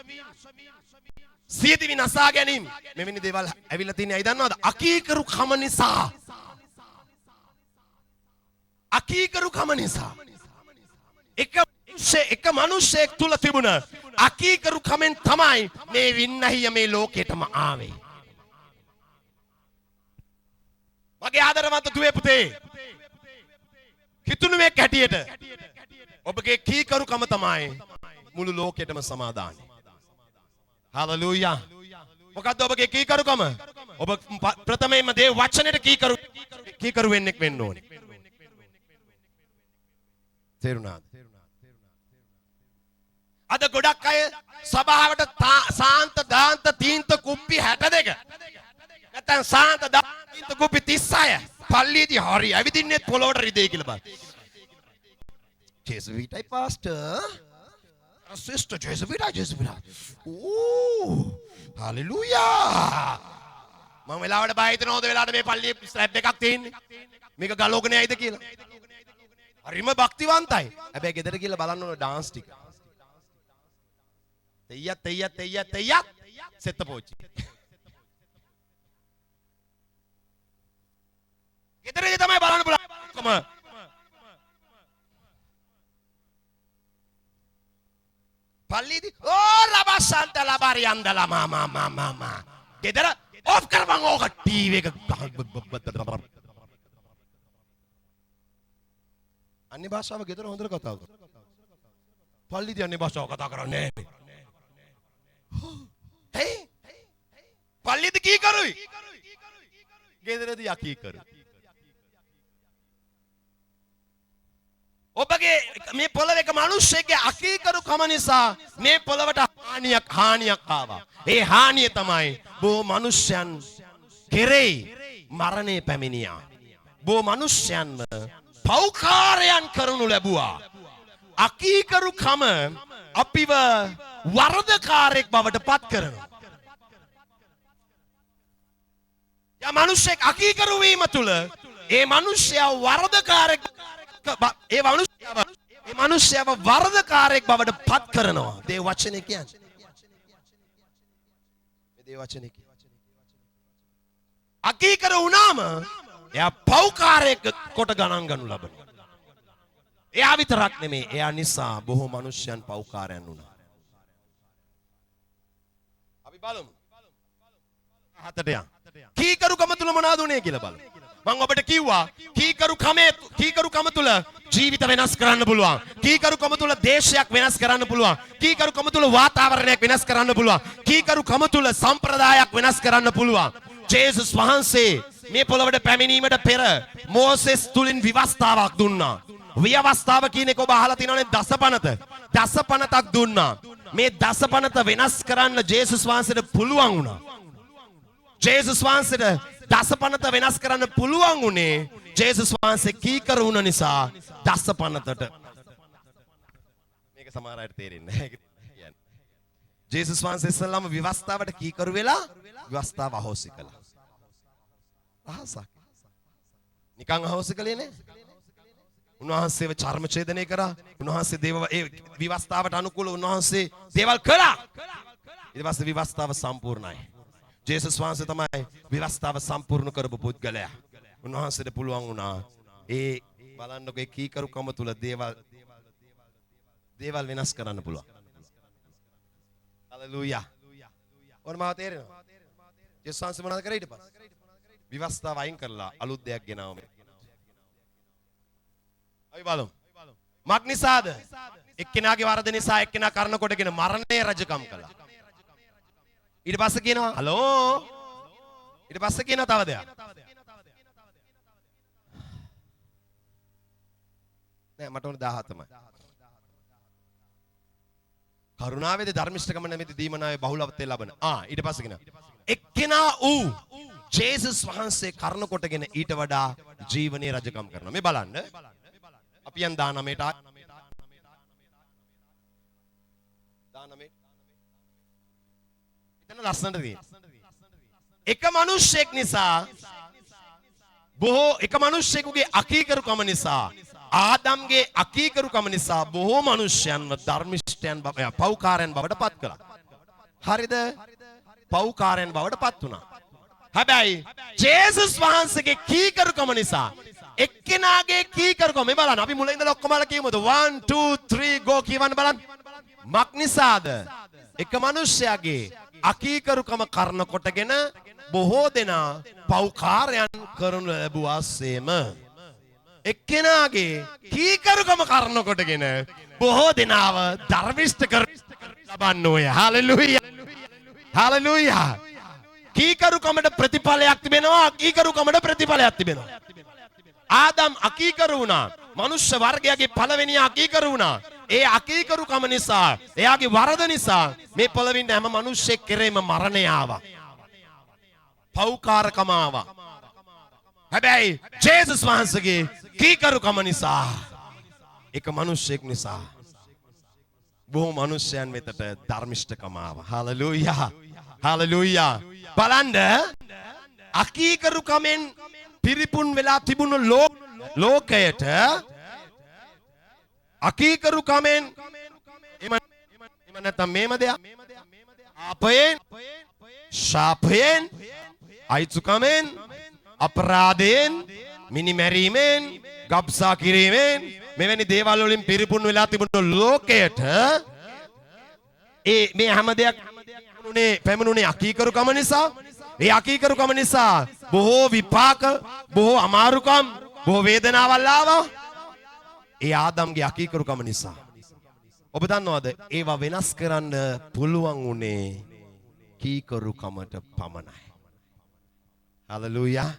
සියදිවි නසා ගැනීම මෙවැනි දේවල් ඇවිල්ලා තින්නේ ඇයි දන්නවද? අකීකරුකම නිසා. අකීකරුකම නිසා. එක මිනිස්සෙක් තුල තිබුණ අකීකරුකමෙන් තමයි මේ වින්නහිය මේ ලෝකෙටම ආවේ. මගේ ආදරවන්ත දුවේ පුතේ, කිතුණුවෙක් හැටියට ඔබගේ කීකරුකම තමයි මුළු ලෝකෙටම සමාදානයි. හලෙලූයා. මොකද්ද ඔබගේ කීකරුකම? ඔබ ප්‍රථමයෙන්ම දේව වචනයට කීකරු වෙන්නෙක් වෙන්න ඕනේ. තේරුණාද? අද ගොඩක් අය සභාවට සාන්ත දාන්ත තීන්ත කුප්පි 62 නැත්නම් සාන්ත දාන්ත තීන්ත කුප්පි 36 පල්ලියේදී හරි ඇවිදින්නෙත් පොළොවට රිදෙයි කියලා බලන්න. ජේසුස් විටයි පාස්ටර්, සිස්ටර් ජේසුස් විටයි, ජේසුස් විටයි. ඕ හලෙලූයා. මම වෙලාවට බය හිතෙනවා හොඳ වෙලාවට මේ පල්ලියේ ස්ලැබ් එකක් තියෙන්නේ. මේක ගලෝගෙන යයිද කියලා. හරිම භක්තිවන්තයි. හැබැයි ගෙදර ගිහලා බලන්න ඕන ඩාන්ස් ටික. තෙయ్య තෙయ్య තෙయ్య තෙయ్య සෙත්ත පෝච්චි. ගෙදරදී තමයි බලන්න පුළුවන්කම. පල්ලියේදී ඕ ලබස්සන්ත ලබරියන්දලා මා මා මා මා මා. ගෙදර ඔෆ් කරපන් ඕක ටීවී එක. අන්‍ය භාෂාව ගෙදර හොඳට කතා කරනවා. පල්ලියේදී අන්‍ය භාෂාව කතා කරන්නේ නැහැ. හේ පල්ලියේදී කී කරුයි? ගෙදරදී අකී කරු. ඔබගේ මේ පොළව එක මිනිස්සෙක්ගේ අකීකරුකම නිසා මේ පොළවට හානියක් ආවා. ඒ හානිය තමයි බොහෝ මිනිස්යන් කෙරෙහි මරණය පැමිණියා. බොහෝ මිනිස්යන්ව පව්කාරයන් කරනු ලැබුවා. අකීකරුකම අපිව වරදකාරයෙක් බවට පත් කරනවා. යා මිනිස්සෙක් අකීකරු වීම තුළ ඒ මිනිස්සයා වරදකාරයෙක් ඒ මනුෂ්‍යව වරදකාරයෙක් බවට පත් කරනවා. දේව වචනේ කියන්නේ. මේ දේව වචනේ කියන්නේ. අකීකරු වුණාම එයා පව්කාරයෙක් කොට ගණන් ගනු ලබනවා. එයා විතරක් නෙමෙයි, එයා නිසා බොහෝ මනුෂ්‍යයන් පව්කාරයන් වුණා. අපි බලමු. හතට යන්. කීකරුකම තුල මොනවද උනේ කියලා බලමු. මං ඔබට කිව්වා කීකරුකම තුල ජීවිත වෙනස් කරන්න පුළුවන්. කීකරුකම තුල දේශයක් වෙනස් කරන්න පුළුවන්. කීකරුකම තුල වාතාවරණයක් වෙනස් කරන්න පුළුවන්. කීකරුකම තුල සම්ප්‍රදායක් වෙනස් කරන්න පුළුවන්. ජේසුස් වහන්සේ මේ පොළවට පැමිණීමට පෙර මෝසෙස් තුලින් ව්‍යවස්ථාවක් දුන්නා. ව්‍යවස්ථාව කියන එක ඔබ අහලා තියෙනවනේ, දසපනත. දසපනතක් දුන්නා. මේ දසපනත වෙනස් කරන්න ජේසුස් වහන්සේට පුළුවන් වුණා. ජේසුස් වහන්සේට දසපනත වෙනස් කරන්න පුළුවන් වුණේ ජේසුස් වහන්සේ කීකරු වුණ නිසා දසපනතට. මේක සමහර අයට තේරෙන්නේ නැහැ. කියන්නේ. ජේසුස් වහන්සේ ඉස්සෙල්ලාම ව්‍යවස්ථාවට කීකරු වෙලා ව්‍යවස්ථාව අහෝසි කළා. රහසක්. නිකන් අහෝසි කළේ නෑ. උන්වහන්සේව චර්ම ඡේදනය කරා. උන්වහන්සේ දේව ඒ ව්‍යවස්ථාවට අනුකූලව උන්වහන්සේ දේවල් කළා. ඊට පස්සේ ව්‍යවස්ථාව සම්පූර්ණයි. ජේසුස් වහන්සේ තමයි ව්‍යවස්ථාව සම්පූර්ණ කරපු පුද්ගලයා. උන්වහන්සේට පුළුවන් වුණා ඒ බලන්නකො ඒ කීකරුකම තුල දේවල් වෙනස් කරන්න පුළුවන්. හලෙලූයා. ඔන්න මාව තේරෙනවද? ජේසුස් වහන්සේ මොනවද කරේ ඊට පස්සේ? ව්‍යවස්ථාව අයින් කරලා අලුත් දෙයක් ගෙනාව මේ. අපි බලමු. මක් නිසාද? එක්කෙනාගේ වරද නිසා එක්කෙනා කරන කොටගෙන මරණය රජකම් කළා. ඊට පස්සේ කියනවා හලෝ. ඊට පස්සේ කියනවා තව දෙයක්. නෑ මට ඕනේ 17මයි. කරුණාවේද ධර්මිෂ්ඨකම නැමැති දීමනාවේ බහුලත්වය ලබන. ඊට පස්සේ කියනවා එක්කෙනා වූ ජේසුස් වහන්සේ කරන කොටගෙන ඊට වඩා ජීවනයේ රජකම් කරනවා. මේ බලන්න. අපි යන් 19ට 19 එතන ලස්සනට තියෙනවා. එක මිනිස්සෙක් නිසා බොහෝ එක මිනිස්සෙකුගේ අකීකරුකම නිසා ආදම්ගේ අකීකරුකම නිසා බොහෝ මිනිස්යන්ව ධර්මිෂ්ඨයන් බව පව්කාරයන් බවට පත් කළා. හරිද? පව්කාරයන් බවට පත් වුණා. හැබැයි ජේසුස් වහන්සේගේ කීකරුකම නිසා එක්කෙනාගේ කීකරුකම මේ බලන්න අපි මුල ඉඳලා ඔක්කොම අල කියමුද 1 2 3 go කියවන්න බලන්න. මක් නිසාද? එක මිනිසයාගේ අකීකරුකම කරන කොටගෙන බොහෝ දෙනා පව්කාරයන් කරනු ලැබුවාසේම එක්කෙනාගේ කීකරුකම කරන කොටගෙන බොහෝ දෙනාව ධර්මිෂ්ඨ කර ලබන්නෝය. හලෙලූයා. හලෙලූයා. කීකරුකමට ප්‍රතිඵලයක් තිබෙනවා. අකීකරුකමට ප්‍රතිඵලයක් තිබෙනවා. ආදම් අකීකරු වුණා. මනුෂ්‍ය වර්ගයාගේ පළවෙනි අකීකරු වුණා. ඒ අකීකරුකම නිසා, එයාගේ වරද නිසා මේ පොළවින් හැම මිනිස්සෙක් කෙරෙම මරණය ආවා. පව්කාරකම ආවා. හැබැයි ජේසුස් වහන්සේගේ කීකරුකම නිසා එක මිනිස්සෙක් නිසා බොහෝ මිනිසයන් වෙතට ධර්මිෂ්ඨකම ආවා. හලෙලූයා. හලෙලූයා. බලන්න අකීකරුකමෙන් පිරිපුන් වෙලා තිබුණු ලෝකයට අකීකරුකමෙන් එම නැත්නම් මේම දෙයක් ආපයෙන් ශාපයෙන් අයිතුකමෙන් අපරාධයෙන් මිනිමැරීමෙන් ගබ්සා කිරීමෙන් මෙවැනි දේවල් වලින් පිරිපුන් වෙලා තිබුණු ලෝකයට ඒ මේ හැම දෙයක් පැමිණුනේ අකීකරුකම නිසා. ඒ අකීකරුකම නිසා බොහෝ විපාක, බොහෝ අමාරුකම්, බොහෝ වේදනාවල් ආවා. ඒ ආදම්ගේ අකීකරුකම නිසා. ඔබ දන්නවද ඒවා වෙනස් කරන්න පුළුවන් උනේ කීකරුකමට පමණයි. හලෙලූයා.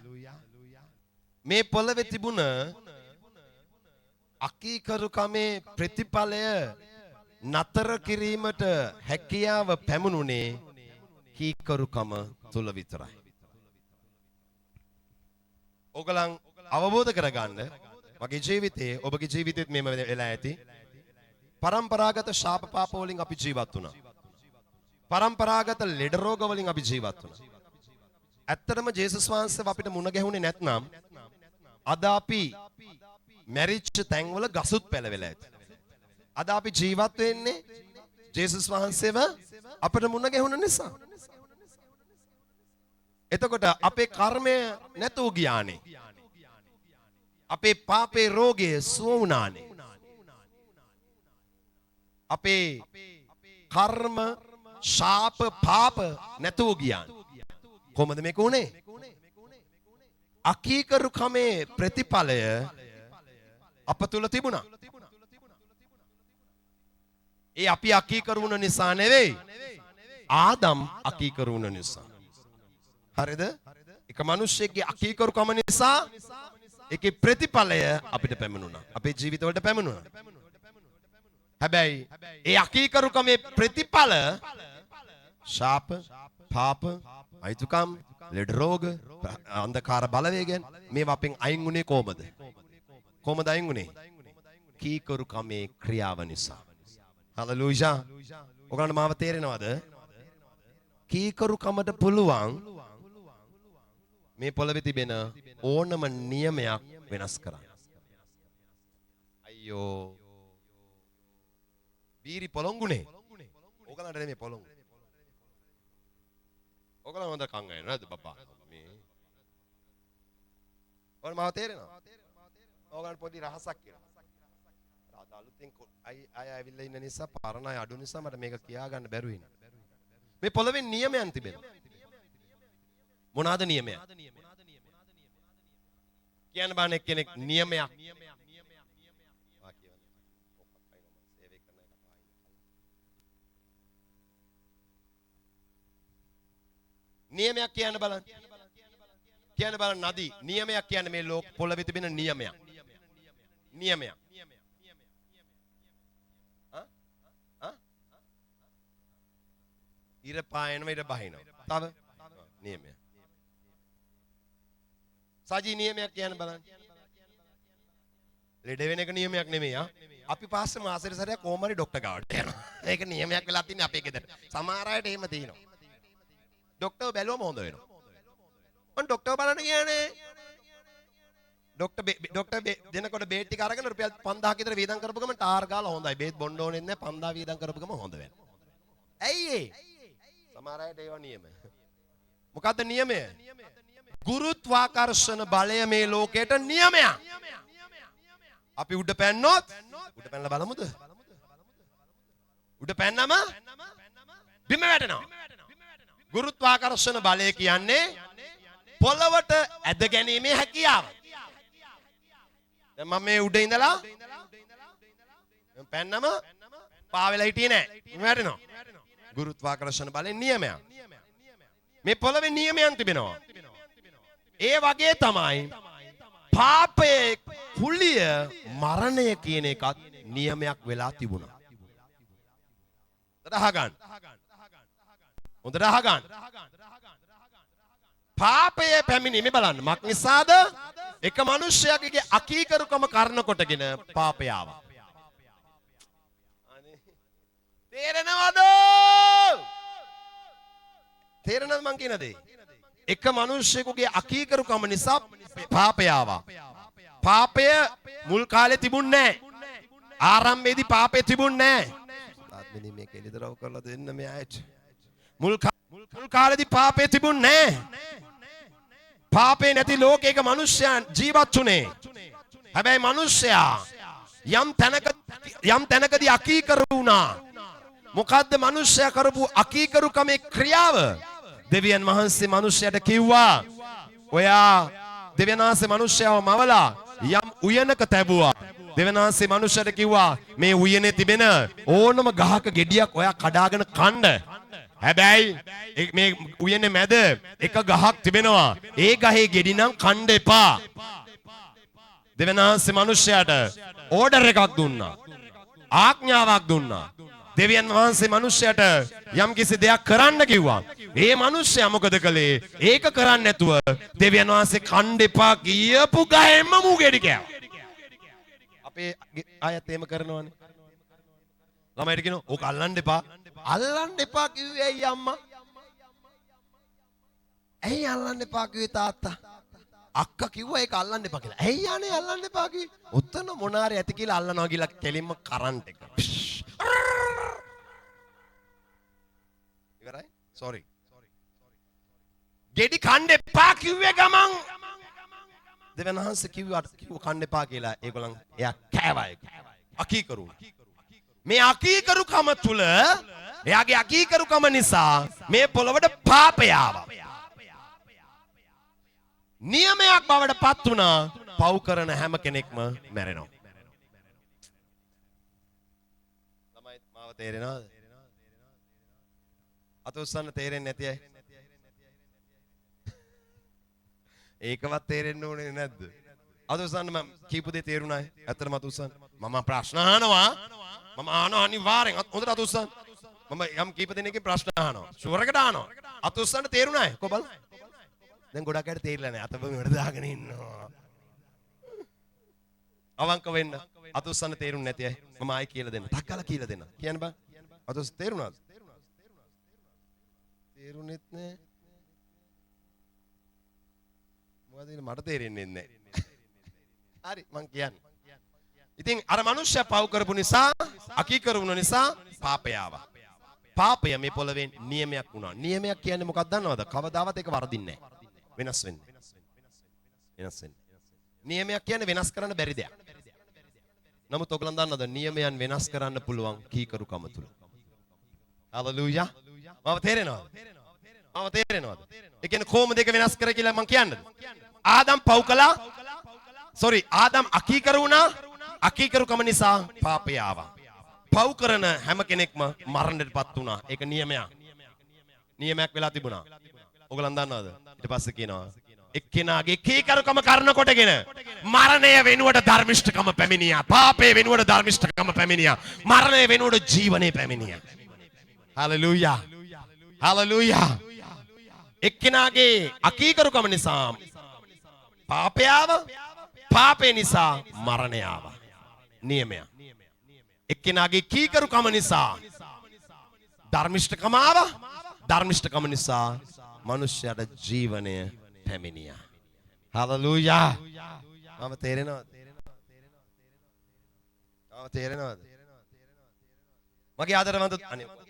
මේ පොළවේ තිබුණ අකීකරුකමේ ප්‍රතිඵලය නතර කිරීමට හැකියාව පැමුණුනේ කීකරුකම තුල විතරයි. ඔගලන් අවබෝධ කරගන්න මගේ ජීවිතයේ, ඔබගේ ජීවිතෙත් මෙහෙම වෙලා ඇති. පරම්පරාගත ශාප පාප වලින් අපි ජීවත් වුණා. පරම්පරාගත ලෙඩ රෝග වලින් අපි ජීවත් වුණා. ඇත්තටම ජේසුස් වහන්සේ අපිට මුණ ගැහුනේ නැත්නම් අද අපි මැරිච්ච තැන්වල ගසුත් පැලවෙලා ඇති. අද අපි ජීවත් වෙන්නේ ජේසුස් වහන්සේව අපිට මුණ ගැහුණ නිසා. එතකොට අපේ කර්මය නැතුව ගියානේ. අපේ පාපේ රෝගය සුව වුණානේ. අපේ කර්ම ශාප පාප නැතුව ගියානේ. කොහොමද මේක උනේ? අකීකරුකමේ ප්‍රතිඵලය අප තුල තිබුණා. ඒ අපි අකීකරු වුණ නිසා නෙවෙයි, ආදම් අකීකරු වුණ නිසා. හරිද? එක මිනිස්සෙක්ගේ අකීකරුකම නිසා ඒකේ ප්‍රතිඵලය අපිට පැමිණුණා. අපේ ජීවිතවලට පැමිණුණා. හැබැයි ඒ අකීකරුකමේ ප්‍රතිඵල ශාප, පාප, අයිතුකම්, ලෙඩ රෝග, අන්ධකාර බලවේගයන් මේවා අපෙන් අයින් වුණේ කොහමද? කොහමද අයින් වුණේ? කීකරුකමේ ක්‍රියාව නිසා. හලෙලූයා. ඔයගොල්ලන්ට මාව තේරෙනවද? කීකරුකමට පුළුවන් මේ පොළවේ තිබෙන ඕනම නියමයක් වෙනස් කරන්න. අයියෝ. බීරි පොළොංගුනේ. ඔයගොල්ලන්ට නෙමෙයි පොළොංගු. ඔයගොල්ලෝ හොඳ කන් අය නේද බබා? මේ. ඔයාලා මාව තේරෙනවද? ඔයගොල්ලන්ට පොඩි රහසක් කියලා. අද අලුතෙන් අය අය ඇවිල්ලා ඉන්න නිසා, පරණ අය අඩු නිසා මට මේක කියා ගන්න බැරුව ඉන්නවා. මේ පොළවේ නියමයන් තිබෙනවා. මොනවාද නියමය? කියන්න බාන එක්කෙනෙක් නියමයක්. නියමයක් කියන්න බලන්න. කියන්න බලන්න නදී. නියමයක් කියන්නේ මේ ලෝක පොළවේ තිබෙන නියමයක්. නියමයක්. ඉර පායනවා, ඉර බහිනවා. තව නියමයක්. සජී නියමයක් කියන්න බලන්න. ලෙඩ වෙන එක නියමයක් නෙමෙයි ආ. අපි පස්සේ මාසෙට සැරයක් කොහොම හරි ඩොක්ටර් ගාවට යනවා. ඒක නියමයක් වෙලා තින්නේ අපේ ගෙදර. සමහර අයට එහෙම තියෙනවා. ඩොක්ටර් බැලුවම හොඳ වෙනවා. මං ඩොක්ටර් බලන්න ගියානේ. ඩොක්ටර් දෙනකොට බේත් ටික අරගෙන රුපියල් 5000ක් විතර වේදම් කරපු ගමන් ටාර් ගාලා හොඳයි. බේත් බොන්න ඕනෙත් නෑ, 5000 වේදම් කරපු ගමන් හොඳ වෙනවා. ඇයි ඒ? සමහර අයට ඒවා නියම. මොකද්ද නියමය? ගුරුත්වාකර්ෂණ බලය මේ ලෝකයට නියමයක්. අපි උඩ පැන්නොත්, උඩ පැනලා බලමුද? උඩ පැන්නම බිම වැටෙනවා. ගුරුත්වාකර්ෂණ බලය කියන්නේ පොළවට ඇද ගැනීමේ හැකියාව. දැන් මම මේ උඩ ඉඳලා පැන්නම පාවෙලා හිටියේ නෑ, බිම වැටෙනවා. ගුරුත්වාකර්ෂණ බලයේ නියමයක්. මේ පොළවේ නියමයන් තිබෙනවා. ඒ වගේ තමයි පාපයේ කුලිය මරණය කියන එකත් නියමයක් වෙලා තිබුණා. හොඳට අහගන්න. හොඳට අහගන්න. පාපය පැමිණීම බලන්න. මක් නිසාද? එක මිනිසයාගේ අකීකරුකම කරන කොටගෙන පාපය ආවා. තේරෙනවද? තේරෙනවද මං කියන දේ? එක මිනිසෙකුගේ අකීකරුකම නිසා පාපය ආවා. පාපය මුල් කාලේ තිබුණේ නැහැ. ආරම්භයේදී පාපය තිබුණේ නැහැ. ආත්මෙනි මේක එළිදරව් කරලා දෙන්න මේ අයට. මුල් කාලේදී පාපය තිබුණේ නැහැ. පාපේ නැති ලෝකයක මිනිස්යන් ජීවත් වුණේ. හැබැයි මිනිස්සයා යම් තැනකදී අකීකරු වුණා. මොකද්ද මිනිස්සයා කරපු අකීකරුකමේ ක්‍රියාව? දෙවියන් වහන්සේ මිනිස්සයාට කිව්වා, ඔයා දෙවියන් වහන්සේ මිනිස්සයාව මවලා යම් උයනක තැබුවා. දෙවියන් වහන්සේ මිනිස්සයාට කිව්වා, මේ උයනේ තිබෙන ඕනම ගහක ගෙඩියක් ඔයා කඩාගෙන කන්න. හැබැයි මේ උයනේ මැද එක ගහක් තිබෙනවා. ඒ ගහේ ගෙඩි නම් කන්න එපා. දෙවියන් වහන්සේ මිනිස්සයාට ඕඩර් එකක් දුන්නා. ආඥාවක් දුන්නා. දෙවියන් වහන්සේ මිනිස්සයාට යම් කිසි දෙයක් කරන්න කිව්වා. ඒ මිනිස්සයා මොකද කළේ? ඒක කරන්නේ නැතුව දෙවියන් වහන්සේ කන්න එපා කියපු ගහෙන්ම මූ ගෙඩි කෑවා. අපේ අයත් එහෙම කරනවනේ. ළමයිට කියනවා ඕක අල්ලන්න එපා. අල්ලන්න එපා කිව්වේ ඇයි අම්මා? ඇයි අල්ලන්න එපා කිව්වේ තාත්තා? අක්කා කිව්වා ඒක අල්ලන්න එපා කියලා. ඇයි අනේ අල්ලන්න එපා කිව්වේ? ඔතන මොනාරි ඇති කියලා අල්ලනවා කියලා කෙලින්ම කරන්ට් එක. ඉවරයි? සෝරි. ගෙඩි කන්න එපා කිව්වේ ගමන් දෙවියන් වහන්සේ කිව්වා කිව්ව කන්න එපා කියලා. ඒගොල්ලන් එයා කෑවා ඒක. අකීකරු. මේ අකීකරුකම තුල එයාගේ අකීකරුකම නිසා මේ පොළවට පාපය ආවා. නියමයක් බවට පත් වුණා. පව් කරන හැම කෙනෙක්ම මැරෙනවා. ළමයි මාව තේරෙනවද? අත උස්සන්න තේරෙන්නේ නැති අය? ඒකවත් තේරෙන්න ඕනේ නැද්ද? අත උස්සන්න මම කියපු දේ තේරුණායි? ඇත්තටම අත උස්සන්න. මම ප්‍රශ්න අහනවා. මම අහනවා අනිවාර්යෙන්. හොඳට අත උස්සන්න. මම යම් කීප දෙනෙක්ගෙන් ප්‍රශ්න අහනවා. ෂුවර් එකට අහනවා. අත උස්සන්න තේරුණායි? කො බලන්න. දැන් ගොඩක් අයට තේරිලා නැහැ. අත බිමට දාගෙන ඉන්නවා. අවංක වෙන්න. අත උස්සන්න තේරුන්නේ නැති අය. මම ආයි කියලා දෙන්න. ටක් ගාලා කියලා දෙන්න. කියන්න බං. අත උස්ස තේරුණාද? තේරුණෙත් නෑ. මොකද මට තේරෙන්නේ නැහැ. හරි මං කියන්නේ. ඉතින් අර මනුෂ්‍යයා පව් කරපු නිසා, අකීකරු වුණ නිසා පාපය ආවා. පාපය මේ පොළවේ නියමයක් වුණා. නියමයක් කියන්නේ මොකක්ද දන්නවද? කවදාවත් ඒක වරදින්නේ නැහැ. වෙනස් වෙන්නේ. වෙනස් වෙන්නේ. නියමයක් කියන්නේ වෙනස් කරන්න බැරි දෙයක්. නමුත් ඔයගොල්ලන් දන්නවද නියමයන් වෙනස් කරන්න පුළුවන් කීකරුකම තුල. හලෙලූයා. මම තේරෙනවද? මම තේරෙනවද? ඒ කියන්නේ කොහොමද ඒක වෙනස් කර කියලා මං කියන්නද? ආදම් පව් කළා. සෝරි, ආදම් අකීකරු වුණා. අකීකරුකම නිසා පාපය ආවා. පව් කරන හැම කෙනෙක්ම මරණයටපත් වුණා. ඒක නියමයක්. නියමයක් වෙලා තිබුණා. ඔයගොල්ලන් දන්නවද? ඊට පස්සේ කියනවා එක්කෙනාගේ කීකරුකම කරන කොටගෙන මරණය වෙනුවට ධර්මිෂ්ඨකම පැමිණියා. පාපය වෙනුවට ධර්මිෂ්ඨකම පැමිණියා. මරණය වෙනුවට ජීවනය පැමිණියා. හලෙලූයා. හලෙලූයා. එක්කෙනාගේ අකීකරුකම නිසා පාපය ආවා. පාපය නිසා මරණය ආවා. නියමයක්. එක්කෙනාගේ කීකරුකම නිසා ධර්මිෂ්ඨකම ආවා. ධර්මිෂ්ඨකම නිසා මනුෂ්‍යයාට ජීවනය පැමිණියා. හලෙලූයා. මම තේරෙනවද? මම තේරෙනවද? මගේ ආදරවන්ත අනේ නැත්නම්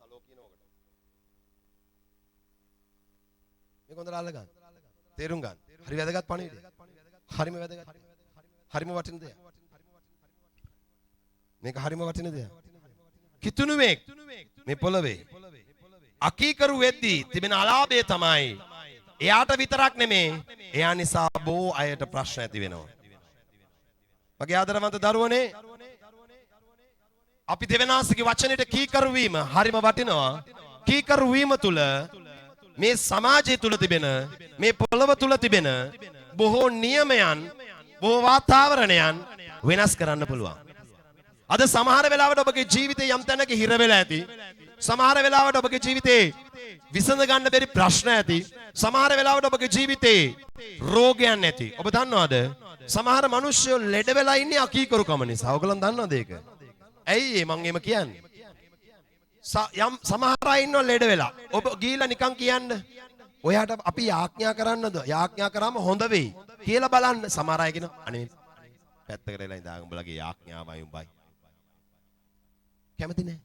හලෝ කියන ඔකට. මේක හොඳට අල්ල ගන්න. තේරුම් ගන්න. හරි වැදගත් පණිවිඩය. හරිම වැදගත්. හරිම වටින දෙයක්. මේක හරිම වටින දෙයක්. කිතුණුවෙක් මේ පොළවේ අකීකරු වෙද්දී තිබෙන අලාභය තමයි එයාට විතරක් නෙමේ, එයා නිසා බොහෝ අයට ප්‍රශ්න ඇති වෙනවා. මගේ ආදරවන්ත දරුවනේ, අපි දෙවියන්වහන්සේගේ වචනයට කීකරු වීම හරිම වටිනවා. කීකරු වීම තුල මේ සමාජය තුල තිබෙන, මේ පොළව තුල තිබෙන බොහෝ නියමයන්, බොහෝ වාතාවරණයන් වෙනස් කරන්න පුළුවන්. අද සමහර වෙලාවට ඔබගේ ජීවිතේ යම් තැනක හිර වෙලා ඇති. සමහර වෙලාවට ඔබගේ ජීවිතේ විසඳ ගන්න බැරි ප්‍රශ්න ඇති. සමහර වෙලාවට ඔබගේ ජීවිතේ රෝගයන් ඇති. ඔබ දන්නවද? සමහර මිනිස්සු ලෙඩ වෙලා ඉන්නේ අකීකරුකම නිසා. ඔයගොල්ලන් දන්නවද ඒක? ඇයි ඒ මං එහෙම කියන්නේ? යම් සමහර අය ඉන්නවා ලෙඩ වෙලා. ඔබ ගිහිල්ලා නිකන් කියන්න. ඔයාට අපි යාඥා කරන්නද? යාඥා කරාම හොඳ වෙයි කියලා බලන්න. සමහර අය කියනවා අනේ පැත්තකට වෙලා ඉඳන් උඹලගේ යාඥාවයි උඹයි. කැමති නෑ.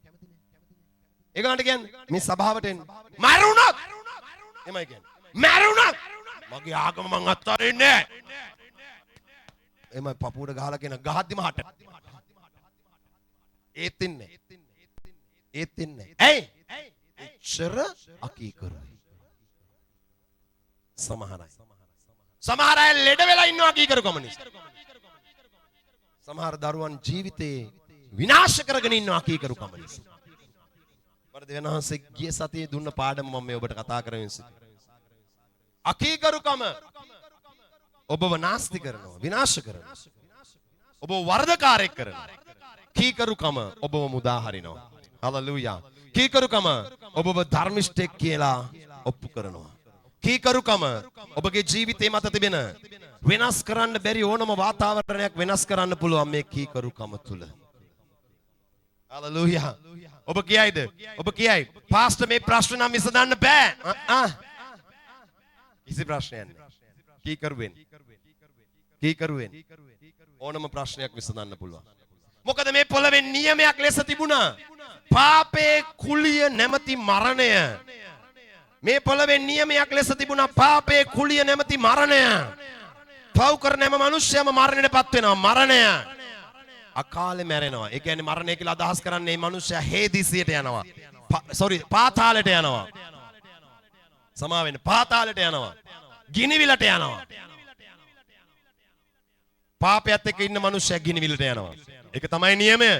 ඒගොල්ලන්ට කියන්නේ මේ සභාවට එන්න. මැරුණොත් එමය කියන්නේ. මැරුණොත් මගේ ආගම මං අත්හරින්නේ නෑ. එමය පපුවට ගහලා කියන ගහද්දිම හට. ඒත් ඉන්නේ. ඒත් ඉන්නේ. ඇයි? එච්චර අකීකරුයි. සමහර අය. සමහර අය ලෙඩ වෙලා ඉන්නවා අකීකරුකම නිසා. සමහර දරුවන් ජීවිතේ විනාශ කරගෙන ඉන්නවා අකීකරුකම නිසා. මට දෙවියන් වහන්සේ ගිය සතියේ දුන්න පාඩම මම මේ ඔබට කතා කරමින් සිටිනවා. අකීකරුකම ඔබව නාස්ති කරනවා, විනාශ කරනවා. ඔබව වරදකාරයෙක් කරනවා. කීකරුකම ඔබව මුදා හරිනවා. හලෙලූයා. කීකරුකම ඔබව ධර්මිෂ්ඨෙක් කියලා ඔප්පු කරනවා. කීකරුකම ඔබගේ ජීවිතේ මත තිබෙන වෙනස් කරන්න බැරි ඕනම වාතාවරණයක් වෙනස් කරන්න පුළුවන් මේ කීකරුකම තුල. හලෙලූයා. ඔබ කියයිද? ඔබ කියයි පාස්ටර් මේ ප්‍රශ්න නම් විසඳන්න බෑ. ආ කිසි ප්‍රශ්නයක් නෑ. කීකරු වෙන්න. කීකරු වෙන්න. ඕනම ප්‍රශ්නයක් විසඳන්න පුළුවන්. මොකද මේ පොළවේ නියමයක් ලෙස තිබුණා. පාපේ කුලිය නැමැති මරණය. මේ පොළවේ නියමයක් ලෙස තිබුණා පාපේ කුලිය නැමැති මරණය. පව් කරන හැම මිනිස්සයම මරණයට පත් වෙනවා. මරණය. අකාලේ මැරෙනවා. ඒ කියන්නේ මරණය කියලා අදහස් කරන්නේ මේ මිනිස්සයා හේදිසියට යනවා. සෝරි, පාතාලයට යනවා. සමා වෙන්න, පාතාලයට යනවා. ගිනිවිලට යනවා. පාපයත් එක්ක ඉන්න මිනිස්සයා ගිනිවිලට යනවා. ඒක තමයි නියමය.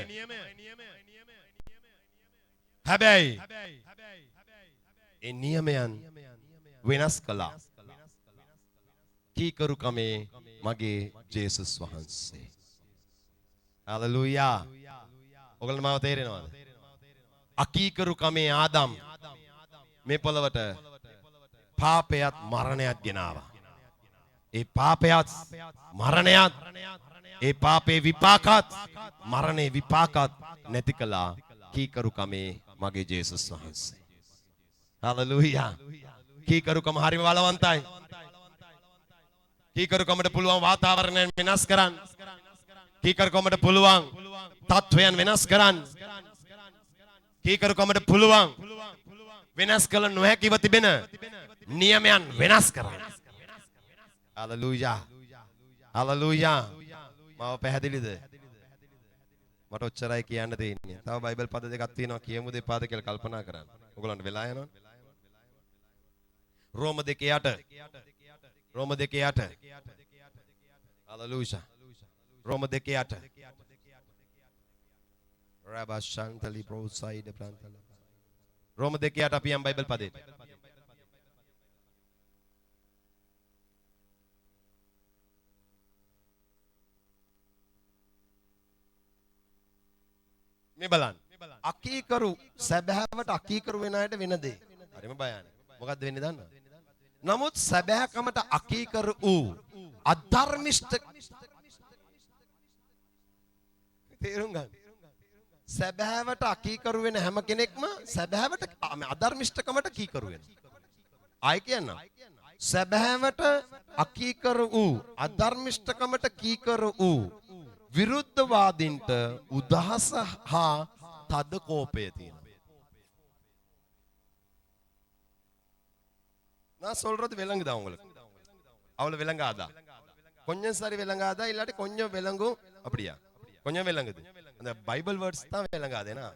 හැබැයි ඒ නියමයන් වෙනස් කළා. කීකරුකමේ මගේ ජේසුස් වහන්සේ. හලෙලූයා. ඔයගොල්ලෝ මාව තේරෙනවද? අකීකරුකමේ ආදම් මේ පොළවට පාපයත් මරණයත් ගෙනාවා. ඒ පාපයත් මරණයත්, ඒ පාපේ විපාකත් මරණේ විපාකත් නැති කළා කීකරුකමේ මගේ ජේසුස් වහන්සේ. හලෙලූයා. කීකරුකම හරිම බලවන්තයි. කීකරුකමට පුළුවන් වාතාවරණය වෙනස් කරන්න. කීකරුකමට පුළුවන් තත්වයන් වෙනස් කරන්න. කීකරුකමට පුළුවන් වෙනස් කළ නොහැකිව තිබෙන නියමයන් වෙනස් කරන්න. හලෙලූයා. හලෙලූයා. මාව පැහැදිලිද? මට ඔච්චරයි කියන්න තියෙන්නේ. තව බයිබල් පද දෙකක් තියෙනවා, කියමුද එපාද කියලා කල්පනා කරන්න. ඔයගොල්ලන්ට වෙලා යනවනේ. රෝම 2:8. රෝම 2:8. හලෙලූයා. රෝම 2:8. රබා ශාන්තලි ප්‍රෝසයිඩ් ප්‍රාන්තල. රෝම 2:8 අපි යම් බයිබල් පදේට. මේ බලන්න. අකීකරු සැබෑවට අකීකරු වෙන අයට වෙන දේ. හරිම භයානක. මොකද්ද වෙන්නේ දන්නවද? නමුත් සැබෑකමට අකීකරු වූ අධර්මිෂ්ඨ, තේරුම් ගන්න. සැබෑවට අකීකරු වෙන හැම කෙනෙක්ම සැබෑවට අධර්මිෂ්ඨකමට කීකරු වෙනවා. ආයි කියන්න. සැබෑවට අකීකරු වූ අධර්මිෂ්ඨකමට කීකරු වූ විරුද්ධවාදීන්ට උදහස හා තද කෝපය තියෙනවා. நான் சொல்றது விளங்குதா உங்களுக்கு? அவ்வளவு விளங்காதா? கொஞ்சம் சரி விளங்காதா? இல்லாட்டி கொஞ்சம் விளங்கும் அப்படியா? கொஞ்சம் விளங்குது. அந்த பைபிள் வேர்ட்ஸ் தான் விளங்காதேனா?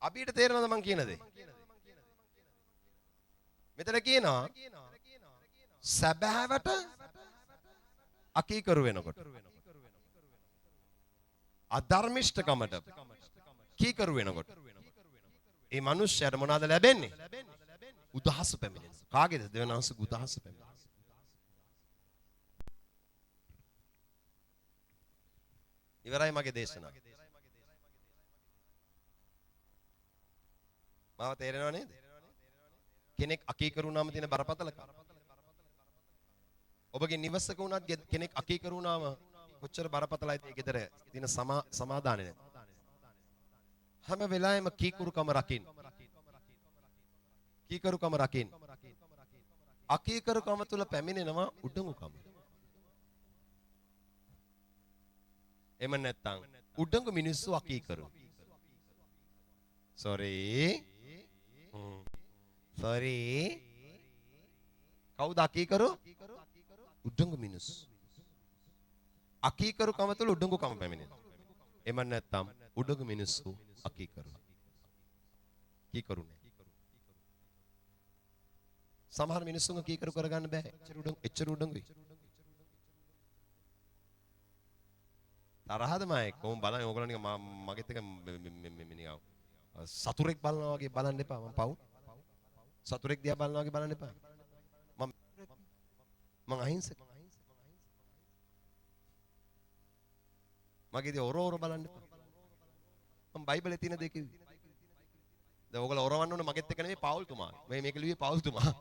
අපිට තේරෙනවද මං කියන දේ? මෙතන කියනවා සැබෑවට අකීකරු වෙනකොට අධර්මිෂ්ඨකමට කීකරු වෙනකොට ඒ මනුෂ්‍යයාට මොනවාද ලැබෙන්නේ? උදහස පැමිණෙනවා. කාගේද? දෙවියන් වහන්සේගේ උදහස පැමිණෙනවා. ඉවරයි මගේ දේශනාව. මාව තේරෙනව නේද? කෙනෙක් අකීකරු වුණාම තියෙන බරපතලකම. ඔබගේ නිවසක වුණත් කෙනෙක් අකීකරු වුණාම කොච්චර බරපතලයිද ඒ ගෙදර තියෙන සමාදානෙ නැති. හැම වෙලාවෙම කීකරුකම රකින්න. කීකරුකම රකින්න. අකීකරුකම තුල පැමිණෙනවා උඩඟුකම. එහෙම නැත්නම් උඩඟු මිනිස්සු අකීකරු. සෝරි. සෝරි. කවුද අකීකරු? උඩඟු මිනිස්සු. අකීකරුකම තුළ උඩඟුකම පැමිණෙනවා. එමන් නැත්තම් උඩඟු මිනිස්සු අකීකරු. කීකරු නෑ. සමහර මිනිස්සුන්ව කීකරු කරගන්න බෑ. එච්චර උඩඟු, එච්චර උඩඟුයි. තරහද මම කොහොම බලන්නේ ඕගොල්ලෝ නිකන් මගෙත් එක නිකන් සතුරෙක් බලනවා වගේ බලන්න එපා. මම පව්. සතුරෙක් දිහා බලනවා වගේ බලන්න එපා. මම මං අහිංසක. මගේ දිහා ඔර ඔර බලන්න එපා. මම බයිබලේ තියෙන දේ කිව්වේ. දැන් ඕගොල්ලෝ ඔරවන්න ඕන මගෙත් එක නෙමෙයි පාවුල්තුමා. මේක ලිව්වේ පාවුල්තුමා.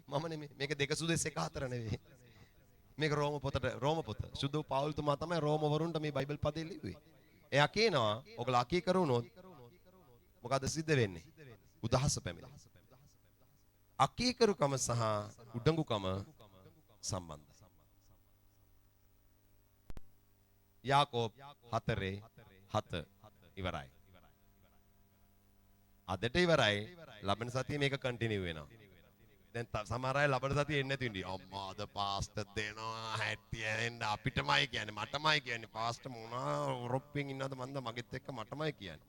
මම නෙමෙයි. මේක දෙක සුදෙස් එක හතර නෙමෙයි. මේක රෝම පොතට, රෝම පොත. සුදු පාවුල්තුමා තමයි රෝම වරුන්ට මේ බයිබල් පදේ ලිව්වේ. එයා කියනවා ඔයගොල්ලෝ අකීකරු වුණොත් මොකද සිද්ධ වෙන්නේ? උදහස පැමිණෙනවා. අකීකරුකම සහ උඩඟුකම සම්බන්ධයි. යාකෝබ් 4:7 ඉවරයි. අදට ඉවරයි. ලබන සතියේ මේක කන්ටිනියු වෙනවා. දැන් සමහර අය ලබන සතියේ එන්නේ නැති වෙන්නේ. අම්මා අද පාස්ටර් දෙනවා හැටි එන්න අපිටමයි කියන්නේ, මටමයි කියන්නේ. පාස්ටර් මොනා රොප්පෙන් ඉන්නවද මන්ද මගෙත් එක්ක මටමයි කියන්නේ.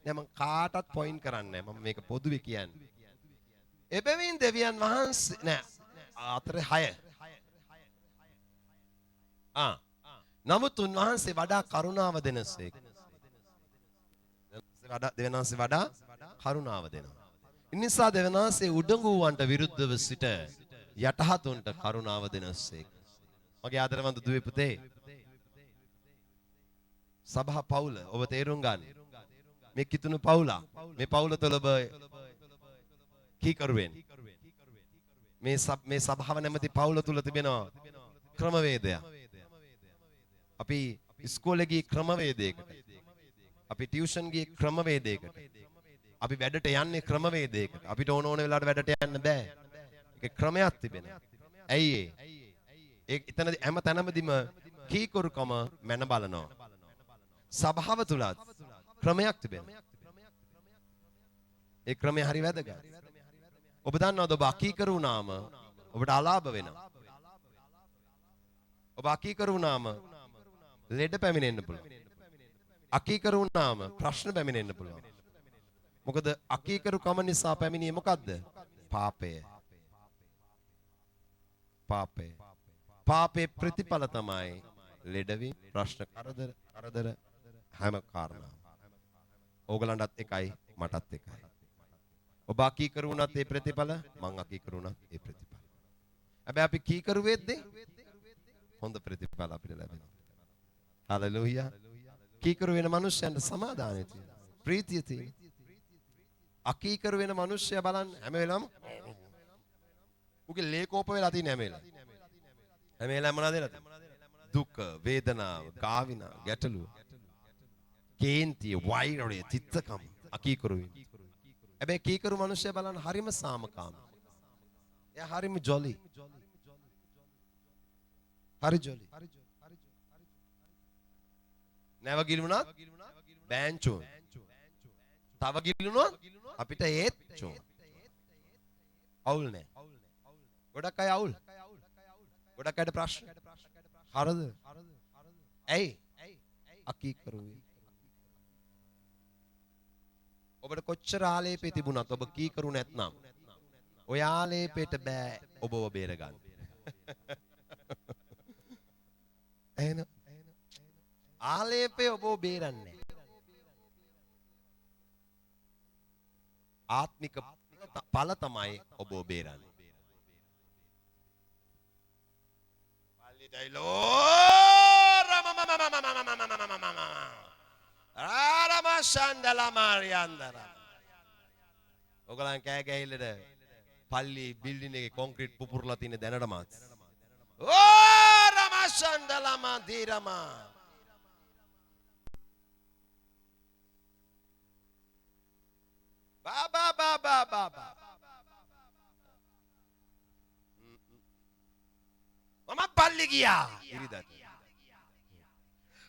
නෑ මං කාටවත් පොයින්ට් කරන්නේ නෑ. මම මේක පොදුවේ කියන්නේ. එබැවින් දෙවියන් වහන්සේ නෑ 4:6. ආ නමුත් උන්වහන්සේ වඩා කරුණාව දෙනසේක. වඩා දෙවියන් වහන්සේ වඩා කරුණාව දෙනවා. නිසා දෙවියන් වහන්සේ උඩඟු වූවන්ට විරුද්ධව සිට යටහතුන්ට කරුණාව දෙනසේක. මගේ ආදරවන්ත දුවේ පුතේ, සභා පවුල ඔබ තේරුම් ගන්න. මේ කිතුණු පවුල, මේ පවුල තුළ ඔබ කීකරු වෙන්න. මේ සභාව නැමැති පවුල තුළ තිබෙනවා ක්‍රමවේදයක්. අපි ඉස්කෝලේ ගියේ ක්‍රමවේදයකට. අපි ටියුෂන් ගියේ ක්‍රමවේදයකට. අපි වැඩට යන්නේ ක්‍රමවේදයකට. අපිට ඕන ඕන වෙලාවට වැඩට යන්න බෑ. ඒක ක්‍රමයක් තිබෙනවා. ඇයි ඒ? ඒ එතනදී හැම තැනමදීම කීකරුකම මැන බලනවා. සභාව තුලත් ක්‍රමයක් තිබෙනවා. ඒ ක්‍රමය හරි වැදගත්. ඔබ දන්නවද ඔබ අකීකරු වුණාම ඔබට අලාභ වෙනවා. ඔබ අකීකරු වුණාම ලෙඩ පැමිණෙන්න පුළුවන්. අකීකරු වුණාම ප්‍රශ්න පැමිණෙන්න පුළුවන්. මොකද අකීකරුකම නිසා පැමිණියේ මොකද්ද? පාපය. පාපය. පාපේ ප්‍රතිඵල තමයි ලෙඩවීම, ප්‍රශ්න, කරදර, කරදර හැම කාරණාවම. ඕගලන්ටත් එකයි මටත් එකයි. ඔබ අකීකරු වුණත් ඒ ප්‍රතිඵල, මං අකීකරු වුණත් ඒ ප්‍රතිඵල. හැබැයි අපි කීකරු වෙද්දී හොඳ ප්‍රතිඵල අපිට ලැබෙනවා. හලෙලූයා. කීකරු වෙන මනුෂ්‍යයන්ට සමාදානය තියෙනවා. ප්‍රීතිය තියෙනවා. අකීකරු වෙන මනුෂ්‍යයා බලන්න හැම වෙලාවම උගේ ලේ කෝප වෙලා තියෙන හැම වෙලාවෙම. හැම වෙලාවෙම මොනවද වෙලා තියෙන්නේ? දුක, වේදනාව, ගාවිනා, ගැටලුව, කේන්තිය, වෛරය, තිත්තකම අකීකරු වීම. හැබැයි කීකරු මනුෂ්‍යයා බලන්න හරිම සාමකාමී. එයා හරිම ජොලි. හරි ජොලි. නැව ගිලුණත් බෑන්චෝන්. තව ගිලුණොත් අපිට ඒත් චෝන්. අවුල් නෑ. ගොඩක් අය අවුල්. ගොඩක් අයට ප්‍රශ්න. කරදර. ඇයි? අකීකරු වීම. ඔබට කොච්චර ආලේපේ තිබුණත් ඔබ කීකරු නැත්නම් ඔය ආලේපේට බෑ ඔබව බේරගන්න. එහෙනම් ආලේපේ ඔබව බේරන්නේ. ආත්මික ඵල තමයි ඔබව බේරන්නේ. ඔයගොල්ලන් කෑ ගැහිල්ලට පල්ලි බිල්ඩින් එකේ කොන්ක්‍රීට් පුපුරලා තියෙන දැනටමත්. ඕ රමශන්දලම දීරමා. බා බා බා බා බා බා. මම පල්ලි ගියා ඉරිදට.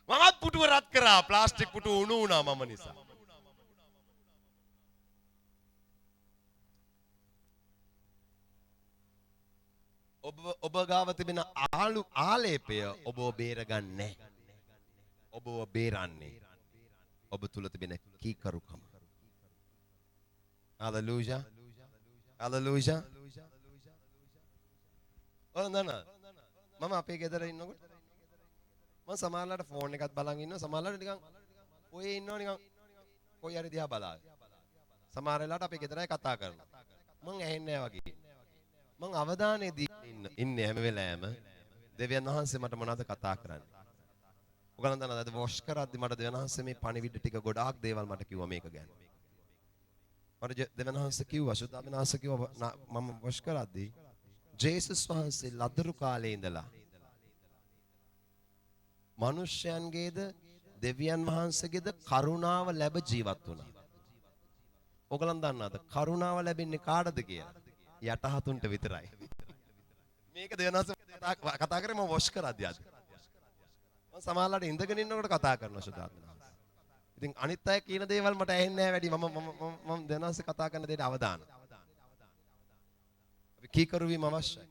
මමත් පුටුව රත් කරා, ප්ලාස්ටික් පුටුව උණු වුණා මම නිසා. ඔබ ඔබ ගාව තිබෙන ආලු ආලේපය ඔබව බේරගන්නේ නැහැ. ඔබව බේරන්නේ ඔබ තුල තිබෙන කීකරුකම. හලෙලූයා. හලෙලූයා. ඔයාලා දන්නවද? මම අපේ ගෙදර ඉන්නකොට මම සමහරලාට ෆෝන් එකත් බලන් ඉන්නවා, සමහරලාට නිකන් ඔය ඉන්නවා, නිකන් කොයි හරි දිහා බලාගෙන. සමහර වෙලාවට අපේ ගෙදර අය කතා කරනවා. මං ඇහෙන්නේ නැහැ වගේ. මං අවධානය දී ඉන්නේ හැම වෙලාවෙම දෙවියන් වහන්සේ මට මොනවද කතා කරන්නේ. ඔයගොල්ලන් දන්නවද, අද වොෂ් කරද්දි මට දෙවියන් වහන්සේ මේ පණිවිඩ ටික, ගොඩාක් දේවල් මට කිව්වා මේක ගැන. මට දෙවියන් වහන්සේ කිව්වා, ශුද්ධාත්මන් වහන්සේ කිව්වා, මම වොෂ් කරද්දි, ජේසුස් වහන්සේ ලදරු කාලේ ඉඳලා මනුෂ්‍යයන්ගේද දෙවියන් වහන්සේගේද කරුණාව ලැබ ජීවත් වුණා. ඔයගොල්ලන් දන්නවද කරුණාව ලැබෙන්නේ කාටද කියලා? යටහතුන්ට විතරයි. මේක දෙවියන් වහන්සේ කතා කරේ මම වොෂ් කරද්දී අද. මම සමහරලාට ඉඳගෙන ඉන්නකොට කතා කරනවා ශුද්ධාත්මන් වහන්සේ. ඉතින් අනිත් අය කියන දේවල් මට ඇහෙන්නේ නැහැ වැඩි. මම මම මම දෙවියන් වහන්සේ කතා කරන දේට අවධාන. අපි කීකරු වීම අවශ්‍යයි.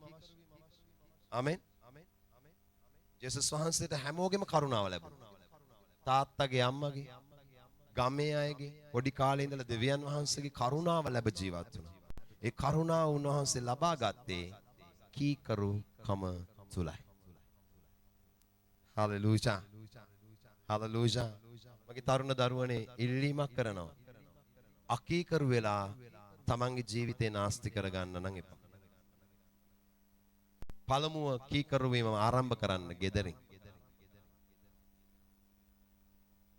ආමෙන්. ජේසුස් වහන්සේට හැමෝගෙම කරුණාව ලැබුණා. තාත්තගේ, අම්මගේ, ගමේ අයගේ, පොඩි කාලේ ඉඳලා දෙවියන් වහන්සේගේ කරුණාව ලැබ ජීවත් වුණා. ඒ කරුණාව උන්වහන්සේ ලබා ගත්තේ කීකරුකම තුලයි. හලෙලූයා. හලෙලූයා. මගේ තරුණ දරුවනේ, ඉල්ලීමක් කරනවා. අකීකරු වෙලා තමන්ගේ ජීවිතේ නාස්ති කරගන්න නම් එපා. පළමුව කීකරු වීම ආරම්භ කරන්න ගෙදරින්.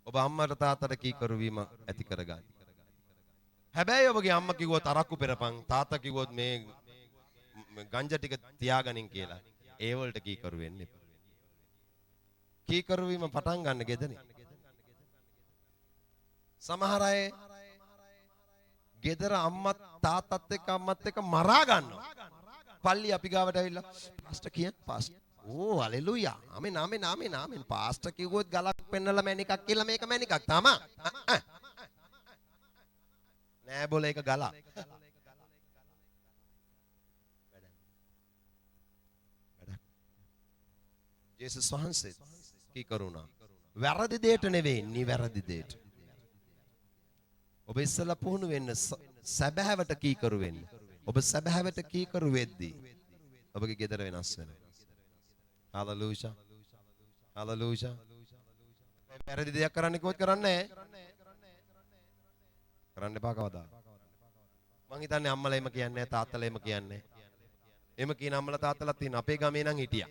ඔබ අම්මට තාත්තට කීකරු වීම ඇති කරගන්න. හැබැයි ඔබගේ අම්මා කිව්වොත් අරක්කු පෙරපන්, තාත්තා කිව්වොත් මේ ගංජා ටික තියාගනින් කියලා, ඒ වලට කීකරු වෙන්න එපා. කීකරු වීම පටන් ගන්න ගෙදරින්. සමහර අය ගෙදර අම්මත් තාත්තත් එක්ක, අම්මත් එක්ක මරා ගන්නවා. පල්ලි අපි ගාවට ඇවිල්ලා පාස්ටර් කියන්, පාස්ටර්, ඕ හලෙලූයා, ආමෙන් ආමෙන් ආමෙන් ආමෙන්, පාස්ටර් කිව්වොත් ගලක් පෙන්නලා මැණිකක් කියලා, මේක මැණිකක් තමා. නෑ බොල, ඒක ගලක්. වැඩක්. ජේසුස් වහන්සේ කීකරු වුණා. වැරදි දෙයට නෙවෙයි, නිවැරදි දෙයට. ඔබ ඉස්සෙල්ලා පුහුණු වෙන්න සැබෑවට කීකරු වෙන්න. ඔබ සැබෑවට කීකරු වෙද්දී ඔබගේ ගෙදර වෙනස් වෙනවා. හලෙලූයා. හලෙලූයා. වැරදි දෙයක් කරන්න කිව්වොත් කරන්නේ නැහැ. කරන්න එපා කවදා. මං හිතන්නේ අම්මලා එහෙම කියන්නේ නැහැ, තාත්තලා එහෙම කියන්නේ නැහැ. එහෙම කියන අම්මලා තාත්තලාත් තියෙන අපේ ගමේ නම් හිටියා.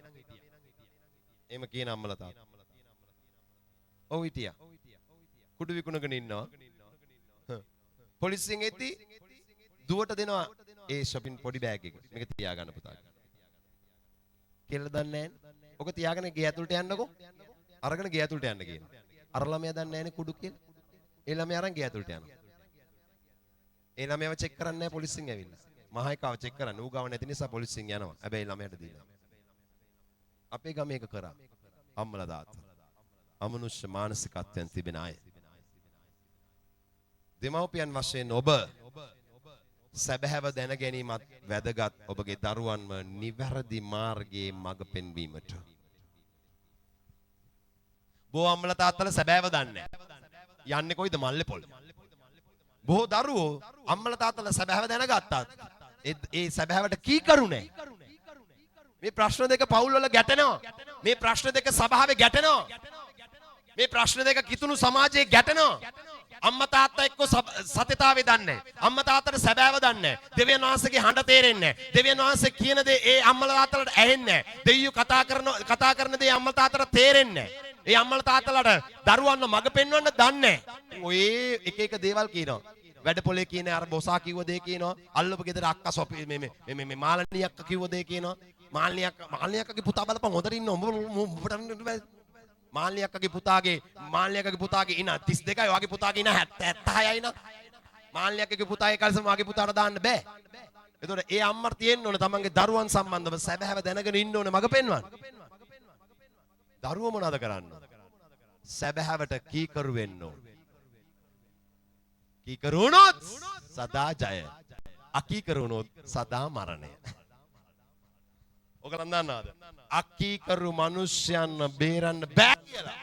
එහෙම කියන අම්මලා තාත්තා. ඔව් හිටියා. කුඩු විකුණගෙන ඉන්නවා. පොලිසියෙන් එද්දි දුවට දෙනවා ඒ ෂොපින් පොඩි බෑග් එක. මේක තියාගන්න පුතා. කියලා දන්නේ නැහැ. ඔක තියාගෙන ගේ ඇතුළට යන්නකෝ. අරගෙන ගේ ඇතුළට යන්න කියනවා. අර ළමයා දන්නේ නැහනේ කුඩු කියලා. ඒ ළමයා අරන් ගේ ඇතුළට යනවා. ඒ ළමයාව චෙක් කරන්නේ නැහැ පොලිසියෙන් ඇවිල්ලා. මහ එකාව චෙක් කරන්නේ. ඌ ගාව නැති නිසා පොලිසියෙන් යනවා. හැබැයි ළමයාට දීලා. අපේ ගමේ එක කරා. අම්මලා තාත්තා. අමනුෂ්‍ය මානසිකත්වයන් තිබෙන අය. දෙමව්පියන් වශයෙන් ඔබ සැබෑව දැන ගැනීමත් වැදගත් ඔබගේ දරුවන්ව නිවැරදි මාර්ගයේ මඟ පෙන්වීමට. බොහෝ අම්මලා තාත්තලා සැබෑව දන්නේ නැහැ. යන්නේ කොයිද? මල්ලේ පොල්. බොහෝ දරුවෝ අම්මලා තාත්තලා සැබෑව දැනගත්තත් ඒ සැබෑවට කීකරු නෑ. මේ ප්‍රශ්න දෙක පවුල් වල ගැටෙනවා. මේ ප්‍රශ්න දෙක සභාවේ ගැටෙනවා. මේ ප්‍රශ්න දෙක කිතුණු සමාජයේ ගැටෙනවා. අම්මා තාත්තා එක්ක සත්‍යතාවය දන්නේ නැහැ. අම්මා තාත්තට සැබෑව දන්නේ නැහැ. දෙවියන් වහන්සේගේ හඬ තේරෙන්නේ නැහැ. දෙවියන් වහන්සේ කියන දේ ඒ අම්මලා තාත්තලාට ඇහෙන්නේ නැහැ. දෙයියෝ කතා කරන දේ අම්මලා තාත්තට තේරෙන්නේ නැහැ. ඒ අම්මලා තාත්තලාට දරුවන්ව මඟ පෙන්වන්න දන්නේ නැහැ. ඔය එක එක දේවල් කියනවා. වැඩ පොලේ කියන අර බොසා කිව්ව දේ කියනවා. අල්ලපු ගෙදර අක්කා සොපි මේ මේ මේ මේ මාළනී අක්කා කිව්ව දේ කියනවා. මාළනී අක්කා, මාළනී අක්කගේ පුතා බලපන්, හොඳට ඉන්න, උඹ උඹට බෑ. මාළනී අක්කගේ පුතාගේ, මාළනී අක්කගේ පුතාගේ ඉන 32යි, ඔයාගේ පුතාගේ ඉන 70 76යි නා. මාළනී අක්කගේ පුතාගේ කලසම ඔයාගේ පුතාට දාන්න බෑ. එතකොට ඒ අම්මට තියෙන්න ඕනේ තමන්ගේ දරුවන් සම්බන්ධව සැබෑව දැනගෙන ඉන්න ඕනේ මඟ පෙන්වන්න. දරුවෝ මොනවද කරන්න? සැබෑවට කීකරු වෙන්න ඕන. කීකරු වුණොත් සදා ජය. අකීකරු වුණොත් සදා මරණය. ඔයගොල්ලන් දන්නවද? අකීකරු මිනිස්යන්ව බේරන්න බෑ කියලා.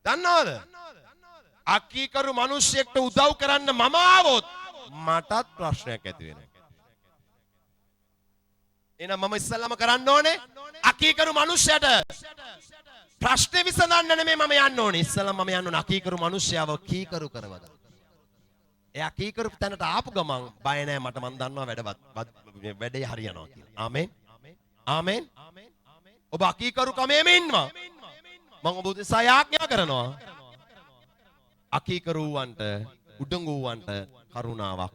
දන්නවද? අකීකරු මිනිස්සෙක්ට උදව් කරන්න මම ආවොත් මටත් ප්‍රශ්නයක් ඇති වෙනවා. එහෙනම් මම ඉස්සෙල්ලාම කරන්න ඕනේ අකීකරු මිනිස්සයාට ප්‍රශ්නේ විසඳන්න නෙමෙයි මම යන්න ඕනේ. ඉස්සෙල්ලාම මම යන්න ඕනේ අකීකරු මිනිස්සයාව කීකරු කරවගන්න. එයා කීකරු තැනට ආපු ගමන් බය නෑ මට, මං දන්නවා වැඩේ හරියනවා කියලා. ආමෙන්. ආමෙන්. ඔබ අකීකරු කමේම ඉන්නවා. මං ඔබ උදෙසා යාඥා කරනවා. අකීකරු වූවන්ට, උඩඟු වූවන්ට කරුණාවක්